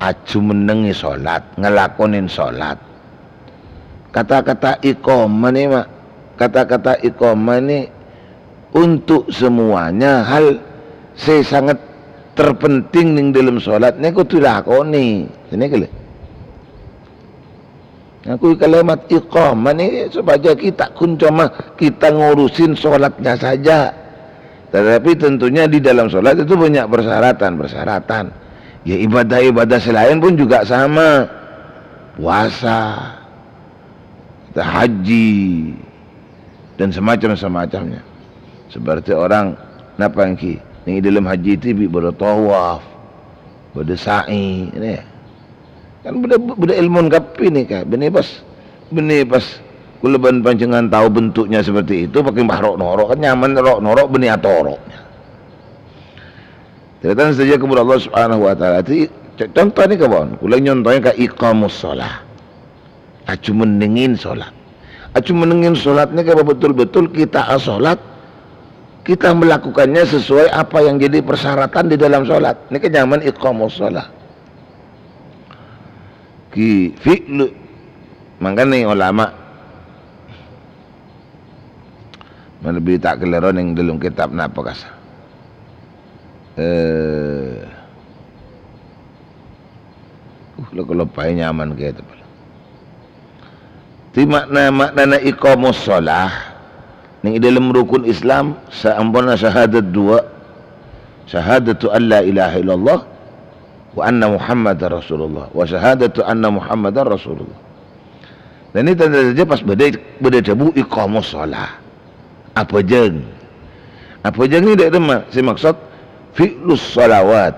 ajumennengngè shalat, ngalakonè shalat. Kata-kata iqamah nè, ma-, kata-kata iqamah nè untuk semuanya hal sè sanget terpenting nèng dâlem shalat nè kodhu èlakonè. Nèka lho. Ngakui kalimat iqamah nè supaya kita kun coma kita ngurusin shalatnya saja. Tetapi tentunya di dalam shalat itu banyak persyaratan-persyaratan. Ya, ibadah-ibadah selain pun juga sama. Puasa, haji, dan semacam-semacamnya. Seperti orang napa ènggi, nèng è dâlem haji dhibi' bâdâ tawaf, bâdâ sa'i, ini ya. Kan bâdâ, bâdâ èlmona kabbhi nèka, bânnè pas, bânnè pas kaulâ bân panjhennengngan tao bentuknya seperti itu, pakè mbah ro'-noro' kan nyaman ro'-noro' bânnè atoro'. Tarètan sadhâjâ kabbhi Allah Subhanahu wa Ta'ala. Dhâddhi, co-, conto nèka, pon. Kaulâ nyontona ka iqamus shalah. Ajumennengngè shalat. Ajumennengngè shalat nèka betul-betul kita ashalat, kita melakukannya sesuai apa yang jadi persyaratan di dalam shalat. Nèka nyamana iqamus shalah. Ghi fi'lu. Mangkana ulama manabi ta' kalèro nèng dâlem kètab napa kasa. Eh, uh, lo-, kaloppaè nyamana kètab. Dhâddhi ma'na, ma'nana iqamus shalah nèng è dâlem rukun Islam, saamponna syahadat duwâ', syahadatu an la ilaha illallah wa anna Muhammadar Rasulullah, wa syahadatu anna Muhammadar Rasulullah. Nah, ini tentu saja pas bâdâ, bâdâ dhâbu iqamus shalah. Abhâjâng. Abhâjâng nèka dâ' remma sè maksod fi'lus shalawat.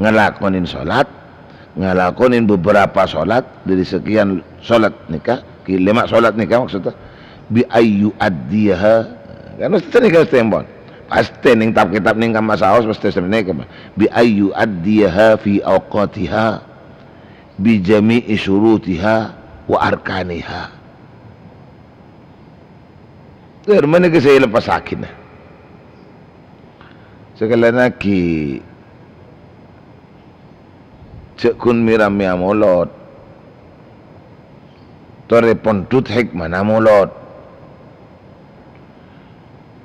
Ngalakonè shalat, ngalakonè beberapa shalat dâri sekian shalat nèka, ki-, lèma' shalat nèka maksodda, bi an yu'addiyaha. Kan mastè nèka mastè ampon. Pastè nèng tab-kètab nèng kamma saos pastè sennèng nèka. Bi an yu'addiyaha fi awqatiha bi jami'i syurutiha wa arkaniha. Dhârmana kè sè èleppassaghina. Sakalèyan aghi, jhâ' ghun mè-rammè amolod. Torè pondhut hèkmana amolod.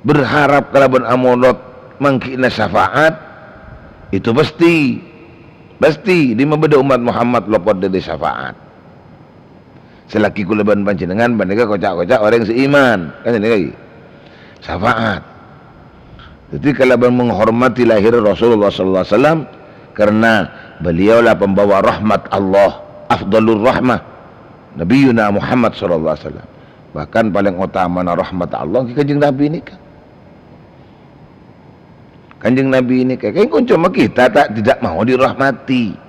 Berharap kalabân amolod mangghi'na syafaat, itu pasti. Pasti, dimma bâdâ ommat Muhammad lopot dâri syafaat. Selagi kaulâ bân panjhennengngan panèka koca'-koca' orèng sè iman. Kan ini lagi. Syafaat. Jadi, kalabân menghormati lahir Rasulullah sallallahu alaihi wasallam, karena beliaulah pembawa rahmat Allah, afdalur rahmah, Nabiyuna Muhammad sallallahu alaihi wasallam. Bahkan paling utamana rahmat Allah, Kanjeng Nabi nèka. Kanjeng Nabi nèka, kan coma kita ta-, tidak mau dirahmati.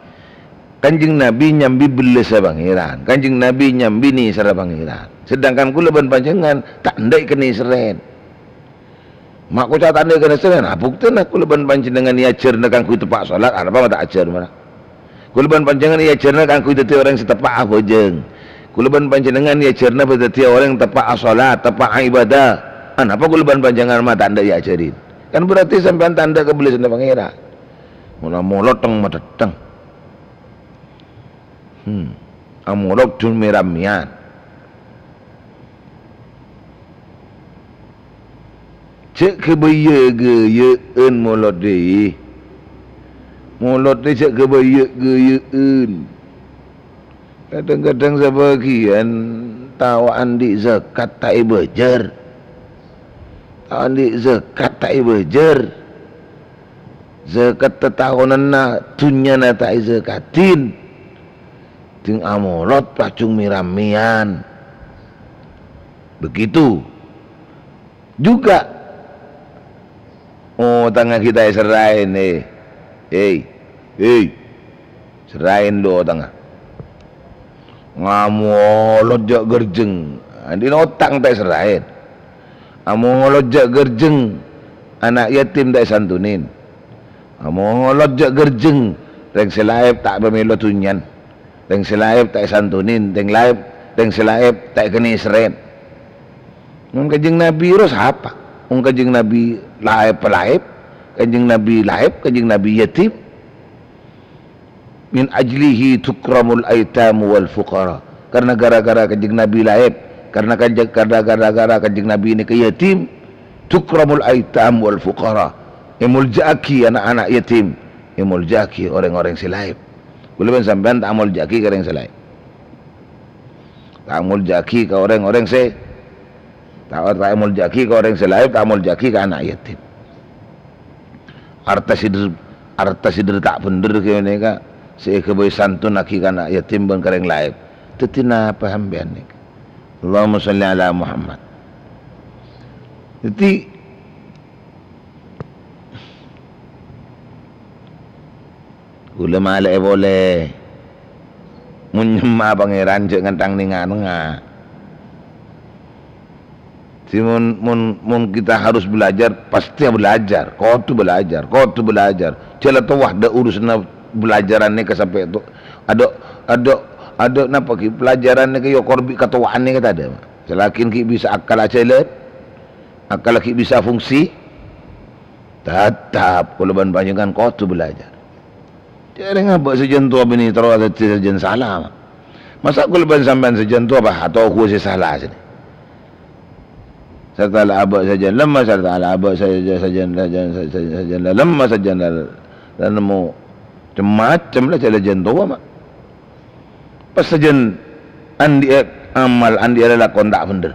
Kanjeng Nabi nyambi bellâssa Pangèran. Kanjeng Nabi nyambi nèserra Pangèran. Sedangkan kaulâ bân panjhennengngan ta' endâ' èkanèserrè. Ma' koca' ta' nèka nèsèna, nah, buktèna kaulâ bân panjhennengngan èajhârâna kaangghuy teppa' solat, arapa ma' ta' ajhâr mara? Kaulâ bân panjhennengngan èajhârâna kaangghuy dhâddhi orèng sè teppa' abhâjâng. Kaulâ bân panjhennengngan èajhârâna bhâdhi dhâddhi orèng teppa' asolat, teppa' aibadah. Anapa kaulâ bân panjhennengngan ma' ta' endâ' èajhâri? Kan berarti sampèyan ta' endâ' kabellâsânna Pangèran. Mula molot teng-matettheng. Hmm. Amolot jun mè-rammèyan. Jhâ' ghâbây ghâ-ghâyâ'ân molodda. Molodda jhâ' ghâbây ghâ-ghâyâ'ân. Kadhâng-kadhâng sabâgiyân tao andi' zakat ta' èbâjâr. Tao andi' zakat ta' èbâjâr. Zakat tataonanna dhunnyana ta' èzakadhin. Dhing amolot pajung mè-rammèyan. Begitu. Juga otangnga ghi' ta' èserraèn, eh. Hei, hei. Serraèn dhu otangnga. Ngamolot jhâ' ghârjhâng. Andi'na otang ta' èserraèn. Amolot jhâ' ghârjhâng. Ana' yatim ta' èsantonin. Amolot jhâ' ghârjhâng, rèng sè laèp ta' pamèlo dhunnyana, rèng sè laèp ta' èsantonin, rèng laèp, rèng sè laèp ta' èkanèserrèn. Mon Kanjeng Nabi rowa sapa? Mon Kanjeng Nabi laèp-palaèp, Kanjeng Nabi laèp, Kanjeng Nabi yatim. "Min ajlihi tukramul aitamu wal fuqara." Karena gara-gara Kanjeng Nabi laèp, karena Kanjeng, karena gara-gara Kanjeng Nabi nèka yatim, tukramul aitam wal fuqara. Èmoljâ'aghi na'-ana' yatim, èmoljâ'aghi orèng-orèng sè laèp. Kaulâ bân sampèyan ta' amoljâ'aghi ka orèng sè laèp. Ta' amoljâ'aghi ka orèng-orèng sè, ta', ta' amoljâ'aghi ka orèng sè laèp, ta' amoljâ'aghi ka ana' yatim. Arta sè dhâr-, arta sè dhâr ta' bhendher ghânèka sè èghâbây santonaghi ka ana' yatim bân ka rèng laèp. Dhâddhi napa sampèyan nèka? Allahumma sholli ala Muhammad. Dhâddhi, kaulâ malè'è polè. Mon nyemma Pangèran jhâ' ngènthang nèng-anèngnga. Jadi mon, mon, mon kita harus belajar, pasti belajar, kodhu belajar, kodhu belajar. Jhâ' la towa dâ' urusanna belajaran nèka sampè' to-, adâ', adâ', adâ' napa ghi' pelajaran nèka èokor bi' katowa'an nèka tadâ'. Selagi ghi' bisa akal ajhâlân, akal ghi' bisa fungsi, tetap kaulâ bân panjhennengngan kodhu belajar. Jhâ' rèng abâ' sajân towa binè terro dhâddhi sajân sala. Masa' kaulâ bân sampèyan sajân towa, bâ, atao ghuwâ sè sala sènè. Sarta la abâ' sajân lemma, sarta la abâ' sajân, sajân, sajân, sajân, sajân la lemma, sajân la, la nemmo cem-macem la jhâ' sajân towa, ma'. Pas sajân andi'â amal, andi'â lalakon ta' bhendher.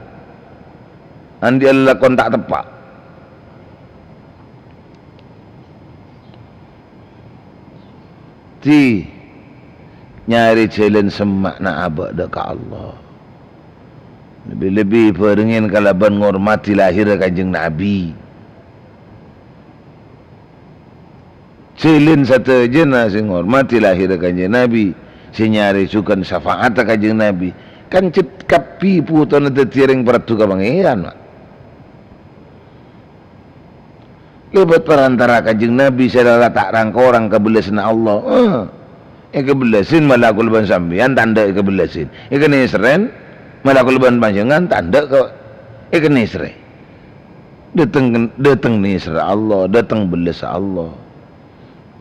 Andi'â lalakon ta' teppa'. Dhâddhi, nyarè jhâlân semma'na abâ' dâ' ka Allah. Lebbi-lebbi bhârengngè kalabân ngormadhi lahèrra Kanjeng Nabi. Jhâlân sadhâjâna sè ngormadhi lahèrra Kanjeng Nabi, sè nyarè jhughân syafa'atta Kanjeng Nabi, kan cè' kabbhi bhutona dhâddhi rèng paraddhu ka Pangèran, ma'. Lèbât parantara Kanjeng Nabi sè la ta' rang-korang kabellasânna Allah. Eh, èkabellasè mala kaulâ bân sampèyan ta' endâ' èkabellasè. Èkanèserrè mala kaulâ bân panjhennengngan ta' endâ' ka-, èkanèserrè. Dâteng, dâteng nèserra Allah, dâteng bellassa Allah.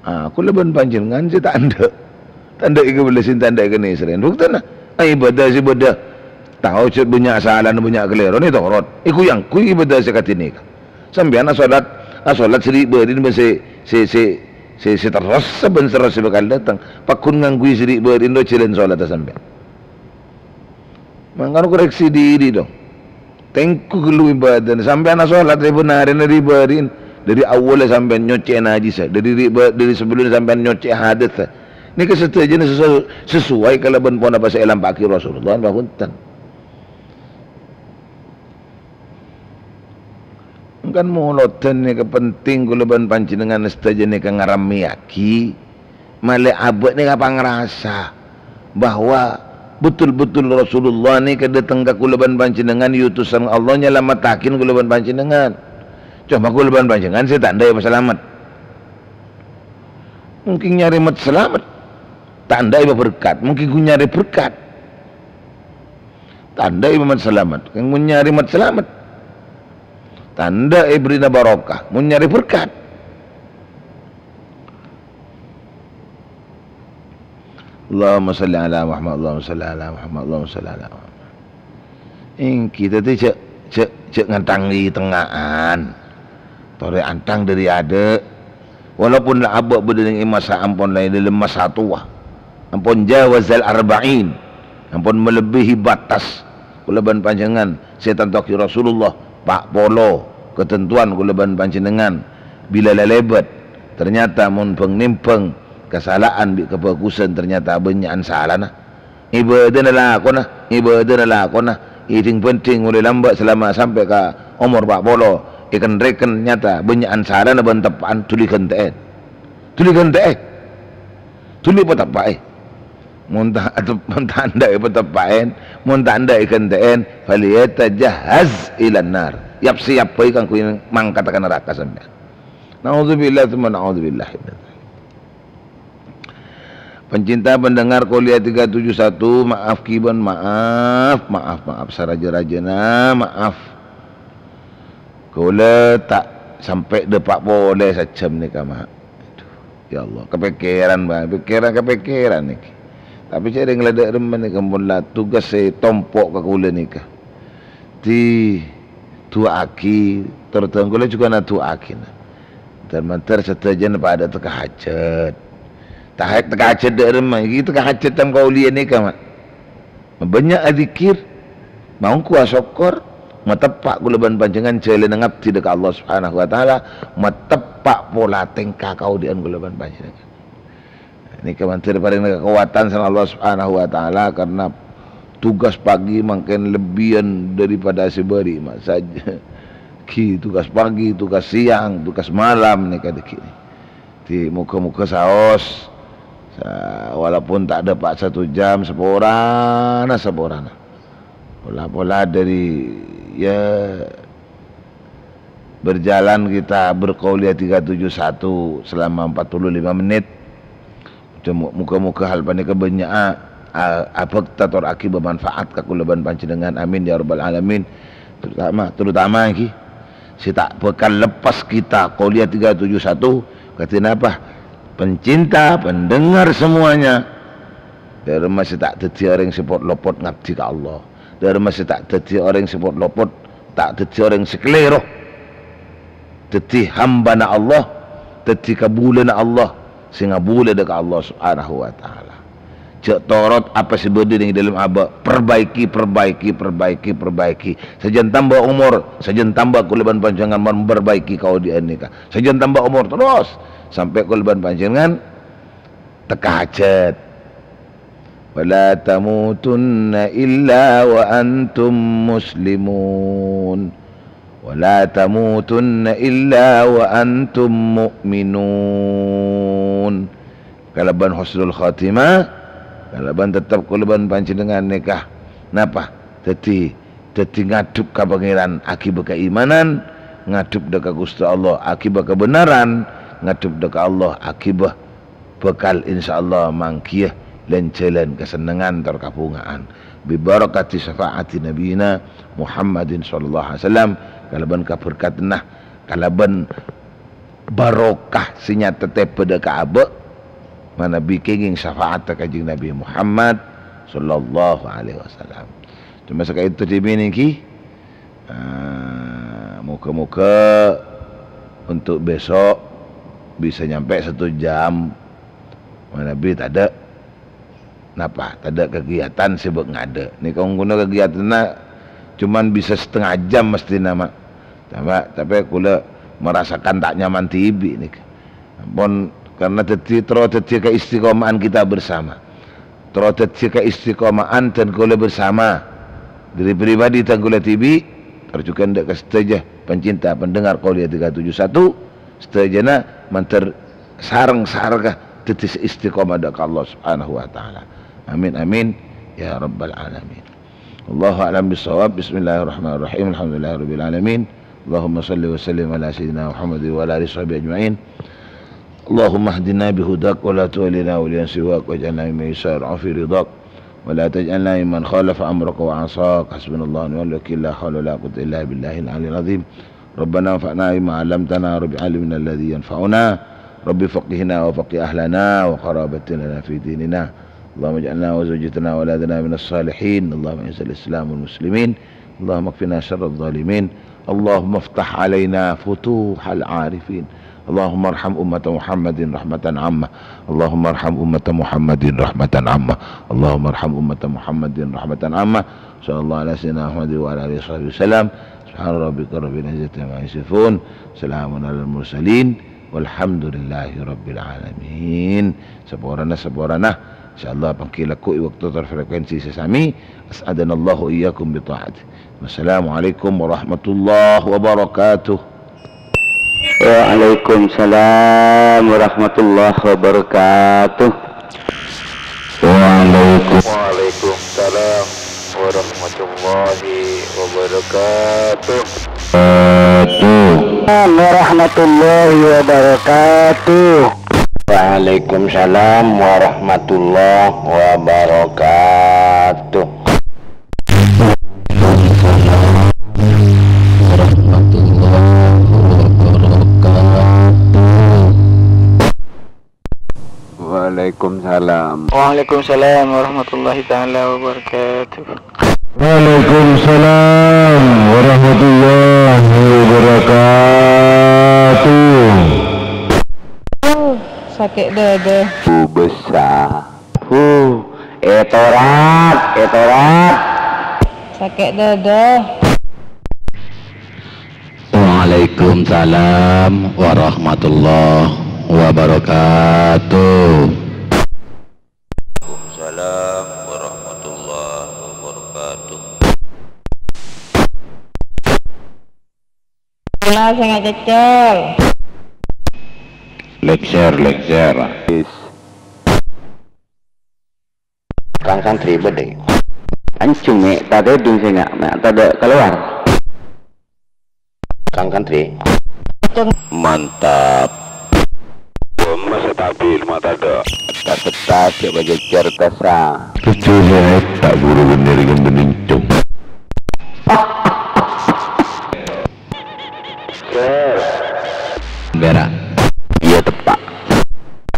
Ah, kaulâ bân panjhennengngan sè ta' endâ'. Ta' endâ' èkabellasè, ta' endâ' èkanèserrè. Buktèna, ah, ibadah sè bâdâ. Tao jhât bânnya' salana, bânnya' kalèrona, ètorot. Èkoy-angkoy ibadah sè kadhi nèka. Sampèyan asolat, asolat sè ri'-bâri'na bân sè, sè, sè, sè, sè terros, sabbhân terros sè bhâkal dâteng. Pagghun ngangghuy sè ri'-bâri'na jhâlân solatta sampèyan. Mangkana koreksi diri dong. Tèngghu ghâllu ibadahna. Sampèyan asolat rèbun arèna ri'-bâri'na. Dhâri awwalla sampèyan nyoccè najissa. Dhâri ri'-bâ-, dhâri sabellunna sampèyan nyoccè hadassa. Nèka sadhâjâna sesu-, sesuai kalabân ponapa sè èlampa'aghi Rasulullah, napa bhunten? Kan molodhân nèka penting, kaulâ bân panjhennengngan sadhâjâ nèka ngarammèyaghi. Malè abâ' nèka pangrasa bahwa betul-betul Rasulullah nèka dâteng ka kaulâ bân panjhennengngan, èotosan Allah nyalamettaghi kaulâ bân panjhennengngan. Coma kaulâ bân panjhennengngan sè ta' endâ' èpasalamet. Mungkin nyarè mat-, salamet. Ta' endâ' èpaberkat. Mungkin ghun nyarè berkat. Ta' endâ' èpamat-, salamet. Kan ghun nyarè mat-, salamet. Ta' endâ' èbherri'na barokah. Ghun nyarè berkat. Allahumma shalli ala Muhammad, Allahumma shalli ala Muhammad, Allahumma shalli ala Muhammad. Èngghi, dhâddhi jhâ', jhâ', jhâ' ngantang è tengnga'an. Torè antang dhâri adâ'. Walaupun la abâ' bâdâ neng è masa ampon la è dâlem masa towa. Ampon jawazal arba'in. Ampon malebbihi batas. Kaulâ bân panjhennengngan sè ètantoaghi Rasulullah, pa' polo katantowan kaulâ bân panjhennengngan. Bilâ lalèbât, ternyata mon bhâng-nèmbhâng kasala'an bi' kabhâghusân, ternyata bânnya'an salana. Ibâdâna lakona, ibâdâna lakona, èdhing-bhândhing molaè lambâ' salama sampè' ka omor pa' polo, èken-rèken nyata bânnya'an salana bân teppa'an, dhuli ghântè'è. Dhuli ghântè'è. Dhuli pateppa'è. Mon ta-, mon ta' endâ' èpateppa'è, mon ta' endâ' èghântè'è, "Falyatajahhaz ilan nar." Yap-sèyap bhâi kaangghuy mangkata ka naraka sampèyan. Naudzubillah, tsumma naudzubillah. Pencinta pendengar Kolia tiga tujuh satu, maaf keban, maaf, maaf, maaf, saraja-rajana, maaf. Kaulâ ta' sampè' dâpa' polè sajhâm nèka, Ma'. Aduh, ya Allah, kapèkkèran, Bang, pèkkèran-kapèkkèran nèka. Tapè jhâ' rèng la dâ' remma nèka, ampon la tugas sè tompo' ka kaulâ nèka. Di du'aaghi, tor dhân kaulâ jhughân adu'aaghina. Dhân-mandhân sadhâjâna padâ tekka hajhât. Ta' hek tekka hajhât dâ' remma, iki tekka hajhât ca'na kaulâ nèka, Ma'. Mabânnya' adzikir, maongghu asokkor, mateppa' kaulâ bân panjhennengngan jhâlânna ngabdi dâ' ka Allah Subhanahu wa Ta'ala, mateppa' pola tèngka kaodi'ân kaulâ bân panjhennengngan. Nèka mandhâr èparèngana kakowadhân sareng Allah Subhanahu wa Ta'ala, karna tugas pagi mangkèn lebbiyân daripada sè bâri', Ma', sajjhâ. Ghi tugas pagi, tugas siang, tugas malam nèka dhâggi'. Di, moghâ-moghâ saos, sa-, walaupun ta' dâpa' satu jam, saporana, saporana. Pola-pola dari, ya, berjalan kita berkaulia tiga tujuh satu selama empat puluh lima menit. Moghâ-moghâ hal panèka bânnya', a-, abhâkta tor aghibâ manfaat ka kaulâ bân panjhennengngan. Amin ya rabbal alamin. Terutama, terutama ghi, sè ta' bhâkal lepas kita, Kolia tiga tujuh satu, kadhi napa? Pencinta, pendengar semuanya. Dârâmma sè ta' dhâddhi orèng sè pot-lopot ngabdi ka Allah. Dârâmma sè ta' dhâddhi orèng sè pot-lopot, ta' dhâddhi orèng sè kalèro. Dhâddhi hambana Allah, dhâddhi kabulâna Allah, sè ngabulâ dâ' ka Allah Subhanahu wa Ta'ala. Jhâ' torot apa sè bâdâ neng dâlem abâ', perbaiki, perbaiki, perbaiki. Sajân tamba omor, sajân tamba kaulâ bân panjhennengngan mon perbaiki kaodi'ân nèka. Sajân tamba omor terros, sampè' kaulâ bân panjhennengngan tekka hajhât. "Wa la tamutunna illa wa antum muslimun. Wa la tamutunna illa wa antum mu'minun." Kalabân husnul khatimah, kalabân tettep kaulâ bân panjhennengngan nèka. Napa? Dhâddhi, dhâddhi ngadhep ka Pangèran aghibâ kaimanan, ngadhep dâ' ka Ghustè Allah aghibâ kabhânaran, ngadhep dâ' ka Allah aghibâ bhâkal, insyaallah, manggiyâ lan-jhâlân kasennengngan tor kabhunga'an. Bi barakati syafaati Nabiyina Muhammadin sallallahu alaihi wasallam, kalabân kaberkatanna, kalabân barokah sè nyata tèbâ dâ' ka abâ', manabi kèngèng syafaatta Kanjeng Nabi Muhammad sallallahu alaihi wasallam. Coma sakaènto dhibi' nèka, Ah, moghâ-moghâ untuk besok bisa nyampè satu jam. Manabi tadâ', napa, tadâ' kegiatan sè bâ' ngadâ'. Nèka ongghuwânna kegiatanna cuman bisa setengah jam mesthèna, Ma'. Tamba, tapè kaulâ merasakan ta' nyaman dhibi' nèka. Ampon, karena dhâddhi, terro dhâddhi keistiqomahan kita bersama. Terro dhâddhi keistiqomahan dhân kaulâ bersama. Dhâri pribadi dhân kaulâ dhibi', tor jhughân dâ' ka sadhâjâ pencinta pendengar Kolia tiga tujuh satu, sadhâjâna mandhâr sareng-sarengnga dhâddhi sè istiqomah dâ' ka Allah Subhanahu wa Ta'ala. Amin, amin, ya rabbal alamin. Wallahu a'lam bissawab. Bismillahirrahmanirrahim. Alhamdulillahirabbil alamin. اللهم صل وسلم على سيدنا محمد وعلى آله وصحبه أجمعين. اللهم اهدنا بهداك ولا تولنا وليا سواك واجعلنا ممن يسارع في رضاك ولا تجعلنا ممن خالف أمرك وعصاك. حسبنا الله ونعم الوكيل، لا حول ولا قوة إلا بالله العلي العظيم. ربنا انفعنا بما علمتنا، رب علمنا الذي ينفعنا، رب فقهنا وفقه أهلنا وقرابتنا في ديننا. اللهم اجعلنا وزوجتنا وأولادنا من الصالحين. اللهم أعز الإسلام والمسلمين. اللهم اكفنا شر الظالمين. اللهم افتح علينا فتوح العارفين. اللهم ارحم أمة محمد رحمة عامة. اللهم ارحم أمة محمد رحمة عامة. اللهم ارحم أمة محمد رحمة عامة. صلى الله على سيدنا محمد وعلى آله وصحبه وسلم. سبحان ربك رب العزة عما يصفون. سلام على المرسلين. والحمد لله رب العالمين. Saporana, saporana. Insyaallah, pangghi lagghu è bâkto tor frekuensi sè sami. As'adanallahu iyyakum bi tha'atih. Wassalamualaikum warahmatullahi wabarakatuh. Waalaikumsalam warahmatullahi wabarakatuh. Waalaikum-, Waalaikumsalam warahmatullahi wabarakatuh. Warahmatullahi wabarakatuh. Waalaikumsalam warahmatullahi wabarakatuh. Waalaikumsalam warahmatullahi wabarakatuh. Waalaikumsalam. Waalaikumsalam warahmatullahi taala wabarakatuh. Waalaikumsalam warahmatullahi wabarakatuh. Sakè' dâdâ. Hu, bessa. Hu, ètorat, ètorat. Sakè' dâdâ. Waalaikumsalam warahmatullahi wabarakatuh. Waalaikumsalam warahmatullahi wabarakatuh. Kula sè ngacècèl. Lèngsèr, lèngsèr. Kang santri bâdâ. Anjung, mè' tadâ' ding sènga', mè' tadâ' kalowar. Kang santri. Mantap. Masih stabil, mata dâ'. Tettas, tettas, ya, bâjâ cerdas, ah. Kecil saya tak guru bener kan bening, Cung. Bèra. Iyâ, teppa'.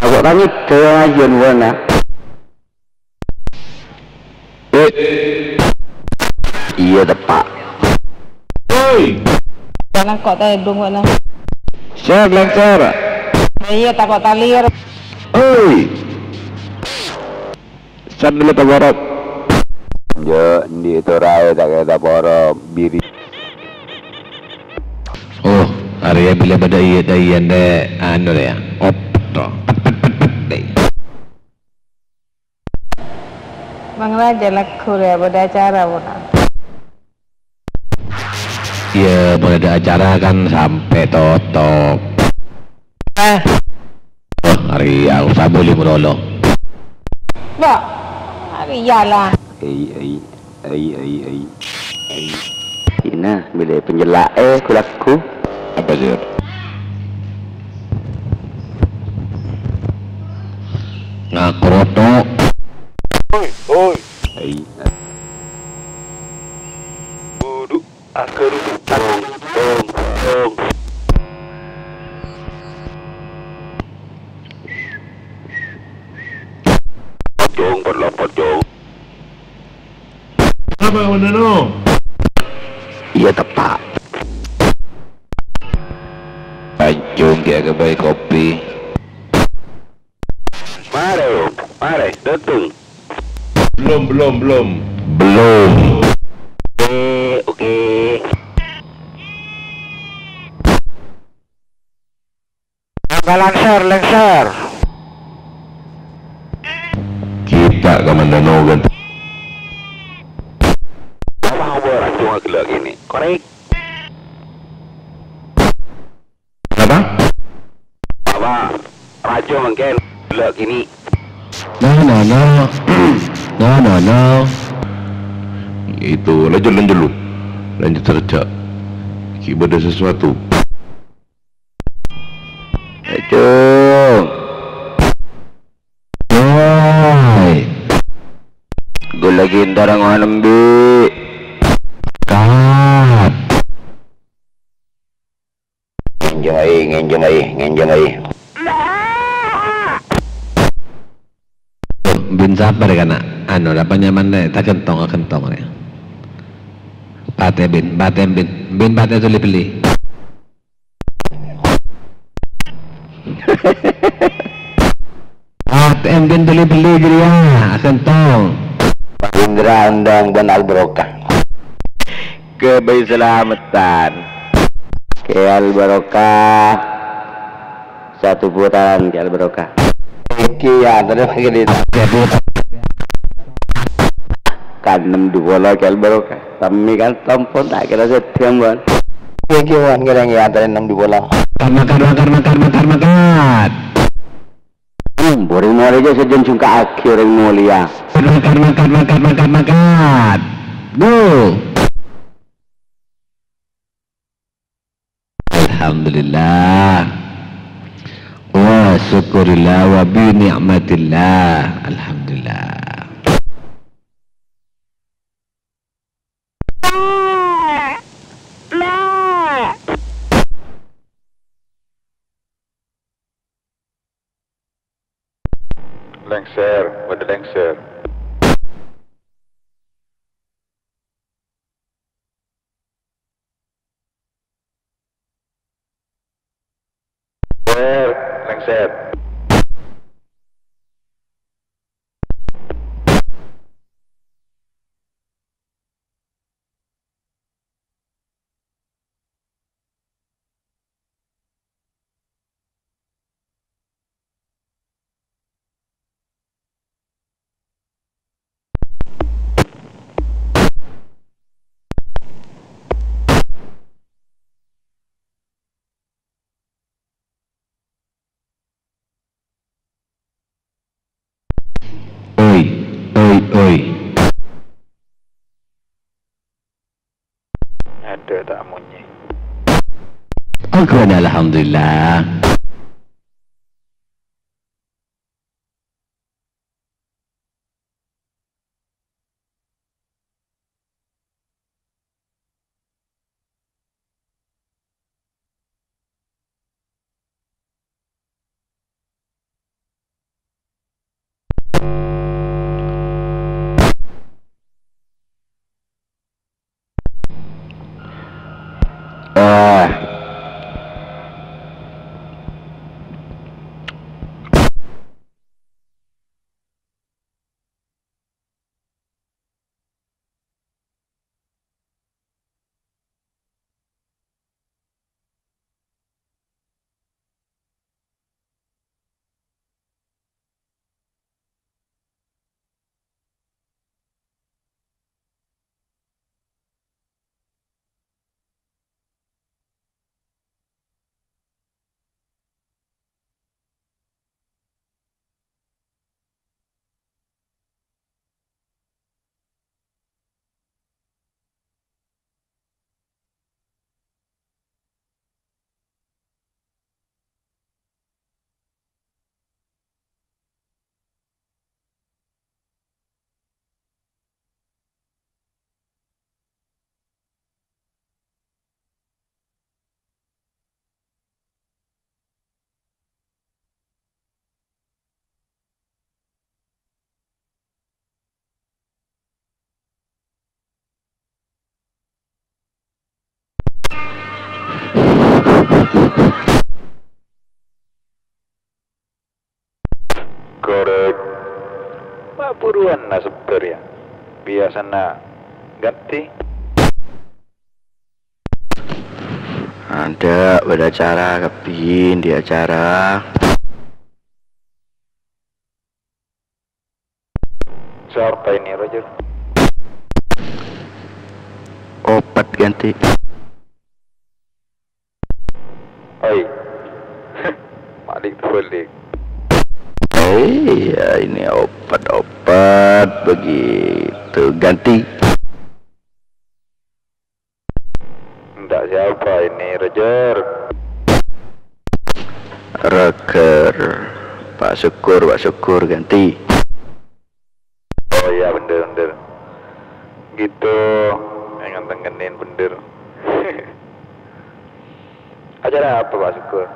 Aku tanya, gaya ngajian buana. Eh. Iyâ, teppa'. Oi. Nangko' tèdung, bâ'na. Sèr, lèngsèr. Iyâ, tako' talir. Oi. Sandal taporop. Jâ', endi' toraè ta' kèra taporop, biri. Oh, arèya bilâ bâdâ iyâ, dâ' iyâ, ndè', anu, yâ. Op, to. Pet, pet, pet, pet, dâ'. Mang Rajâ lagghu rèya bâdâ acara, pona? Iyâ, mon bâdâ acara kan sampè' totop. Eh. Oh, arèya, usa bulih malolo. Mbok, arèya la. Ei, ei, ei, ei, ei, ei. Ina, bilâ penjella'è, ku lagghu. Apa, Sir? Ngakroto. Oi, oi. Ei. Kudu. Agar dong, dong, dong. Dong, berlapar, dong. Apa, Wanano? Iyâ, teppa'. Anjung, ghi' aghâbây kopi. Marè, marè, dâteng. Belum, belum, belum. Belum. Oke, oke. Angka lèngsèr, lèngsèr. Kita ka Mandano ganti. Apa ngobrol rancong gellâ' kènè'? Korèk. Apa? Apa? Rajo mangkèn gellâ' kènè'. No, no, no. No, no, no. Itu, lanjut, lanjut lu. Lanjut kerja. Ki bâdâ sesuatu. Aduh. Woi. Ghulâ ghi' èntar ngonembi. Kat. Ngènjhâmai, ngènjhâmai, ngènjhâmai. Bin sapa rè kana'? Anu, apa nyaman rè? Ta' ghentong, ghentong rè. Patè bin, patè bin. Bin patè tuli bellè. Patè bin tuli bellè ghâriyâ, ghentong. Indra undang bân Al Barokah. Kabâi salameddhân. Kè Al Barokah. Satu putaran, Kè Al Barokah. Iki ya, terus gini. Kan ennem dua puluh, Kè Al Barokah. Sami kan tompon, ta' kèra sèdhing, Bon. Iki, Bon, kèrèng ya, terus ennem dua puluh. Makat, makat, makat, makat, makat, makat. Hmm, borèng molè jâ' sajân jungka'aghi orèng molèya. Makat, makat, makat, makat, makat. Go. Alhamdulillah. Wa syukurillah wa bi ni'matillah. Alhamdulillah. Lengser, bâdâ lengser. Lengser, lengser. Oi, oi, oi. Adâ' ta' monyè. Oke, alhamdulillah. Eh. Korek. Ma' buruwânna sebbhâr, yâ. Biyasana ganti. Adâ', bâdâ acara kabbhi, andi' acara. Sapa ini, Roger? Obat ganti. Oi. Balik, balik. Iya, ini obat-obat begitu. Ganti. Enggak siapa Ger. Reger. Pak Syukur, Pak Syukur, ganti. Oh iya, bener, bener. Gitu. Engen-engenin bener. Acara apa, Pak Syukur?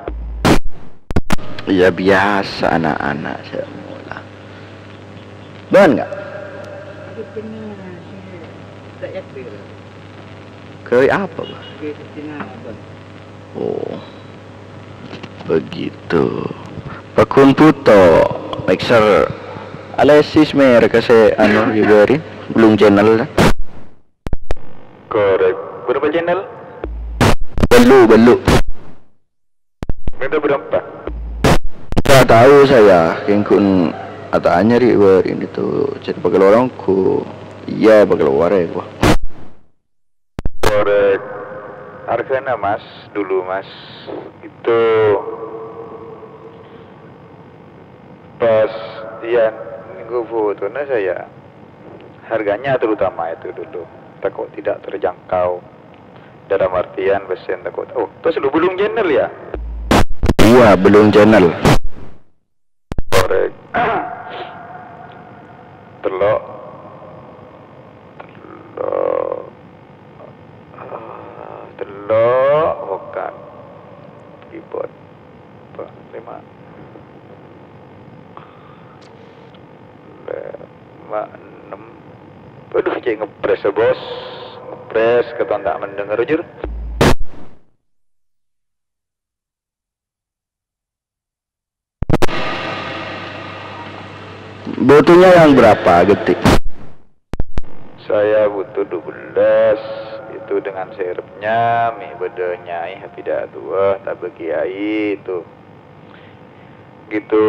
Ya, biasa, anak-anak saya mula. Bân, nggak? Gawe apa, Pak? Oh, begitu. Pagghun bhuto, mixer. Alexis merek se anu, Ibu Erin, belum channel, dah. Korek. Berapa channel? Bâllu', bâllu'. Minta berapa? Nggak tahu saya, kèng ghun atanya ri' Ibu Erin itu. Jadi pakai lorongku. Iya, pakai luar ya, gua. Korek. Hargana, Mas, dulu, Mas. Gitu. Pas, iya, nèko fotona saya. Harganya terutama itu dulu. Tako' tidak terjangkau. Dalam artian, pèssèna tako', oh, terus lu belum channel ya? Iya, belum channel. Korek. Tello'. Tello'. Ah, tello' vokal. Keyboard. Empa', lèma'. Lèma', ennem. Waduh, cè' ngeprès, Bos. Ngeprès, katon ta' mendengar, jur. Butuhnya yang berapa, Geti? Saya butuh dua belas, itu dengan serepnya, mè' bâdâ nyai hafidah dua, tabâ kiai itu. Gitu.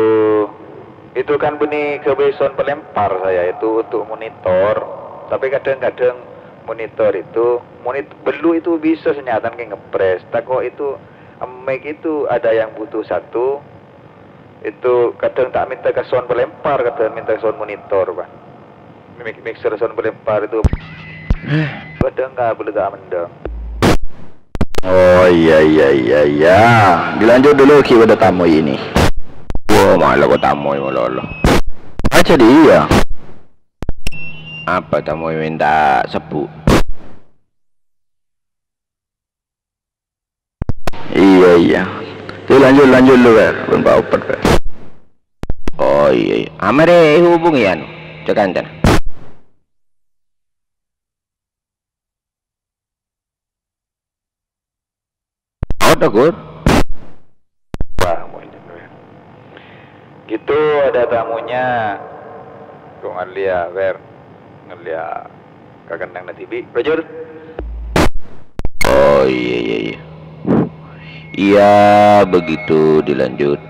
Itu kan bânnè ghâbây sound pelempar saya itu untuk monitor. Tapi kadang-kadang monitor itu, monit-, bâllu' itu bisa sè nyatana kèng ngeprès. Tako' itu mic itu ada yang butuh satu, itu kadang ta' mènta ka sound pelempar, kadang mènta ka sound monitor, Pak. Mik-, mixer sound pelempar itu. Kadang kabel ta' mendhâng. Oh, iya, iya, iya, iya. Dilanjut dulu, ki ada tamu ini. Wah, malah kok tamu, malah, Allah. Aja dia. Apa tamu minta sebu? Iya, iya. Oke, lanjut, lanjut lu, Wer. Pun Pak Opet, Wer. Oh, iya, iya. Amare hubungi anu. Cek kancan. Apa, Gur? Wah, mau ini, Wer. Gitu, ada tamunya. Kok ngeliat, Wer? Ngeliat kakennang nanti, Bi. Roger. Oh, iya, iya, iya. Iya, begitu dilanjut.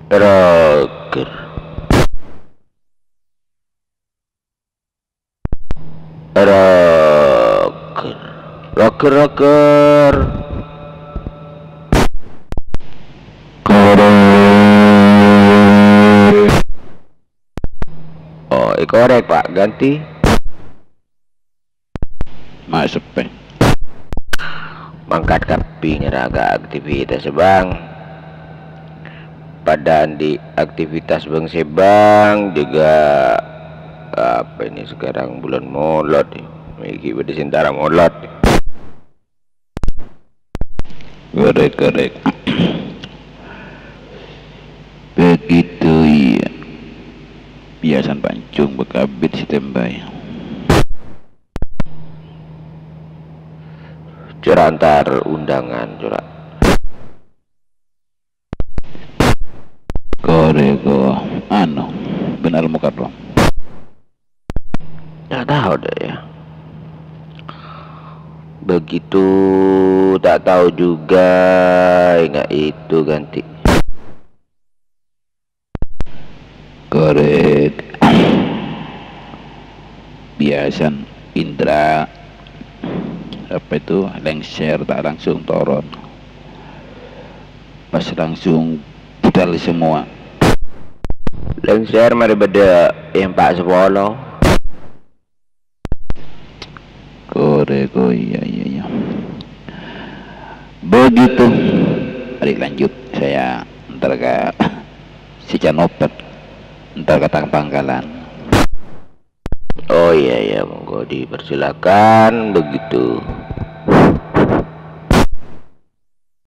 Roger. Roger. Roger, roger. Korek. Oh, ikorek, Pak. Ganti. Maseppe. Mangkat kabbhi nyerra ka aktivitas, Bang. Padâ andi' aktivitas, Bang, sè, Bang, juga, apa ini sekarang, bulan Molod, ya. Iki bâdâ sè entara Molod. Korek, korek. Begitu, iya. Biasan pancung bekabit si tembay. Cora' antar undangan, cora'. Kor Oh, anu, bin Al-Mukarram. Tak tahu deh ya. Begitu tak tahu juga, ingat itu ganti. Korek. Biasan Indra, apa itu, lengser tak langsung turun. Pas langsung budal semua. Lengser mari beda empat sepuluh. Korek, oh iya, iya, iya. Begitu. Mari lanjut. Saya ntar ke si Canopet. Ntar ke tang pangkalan. Oh iya, iya, monggo dipersilakan begitu.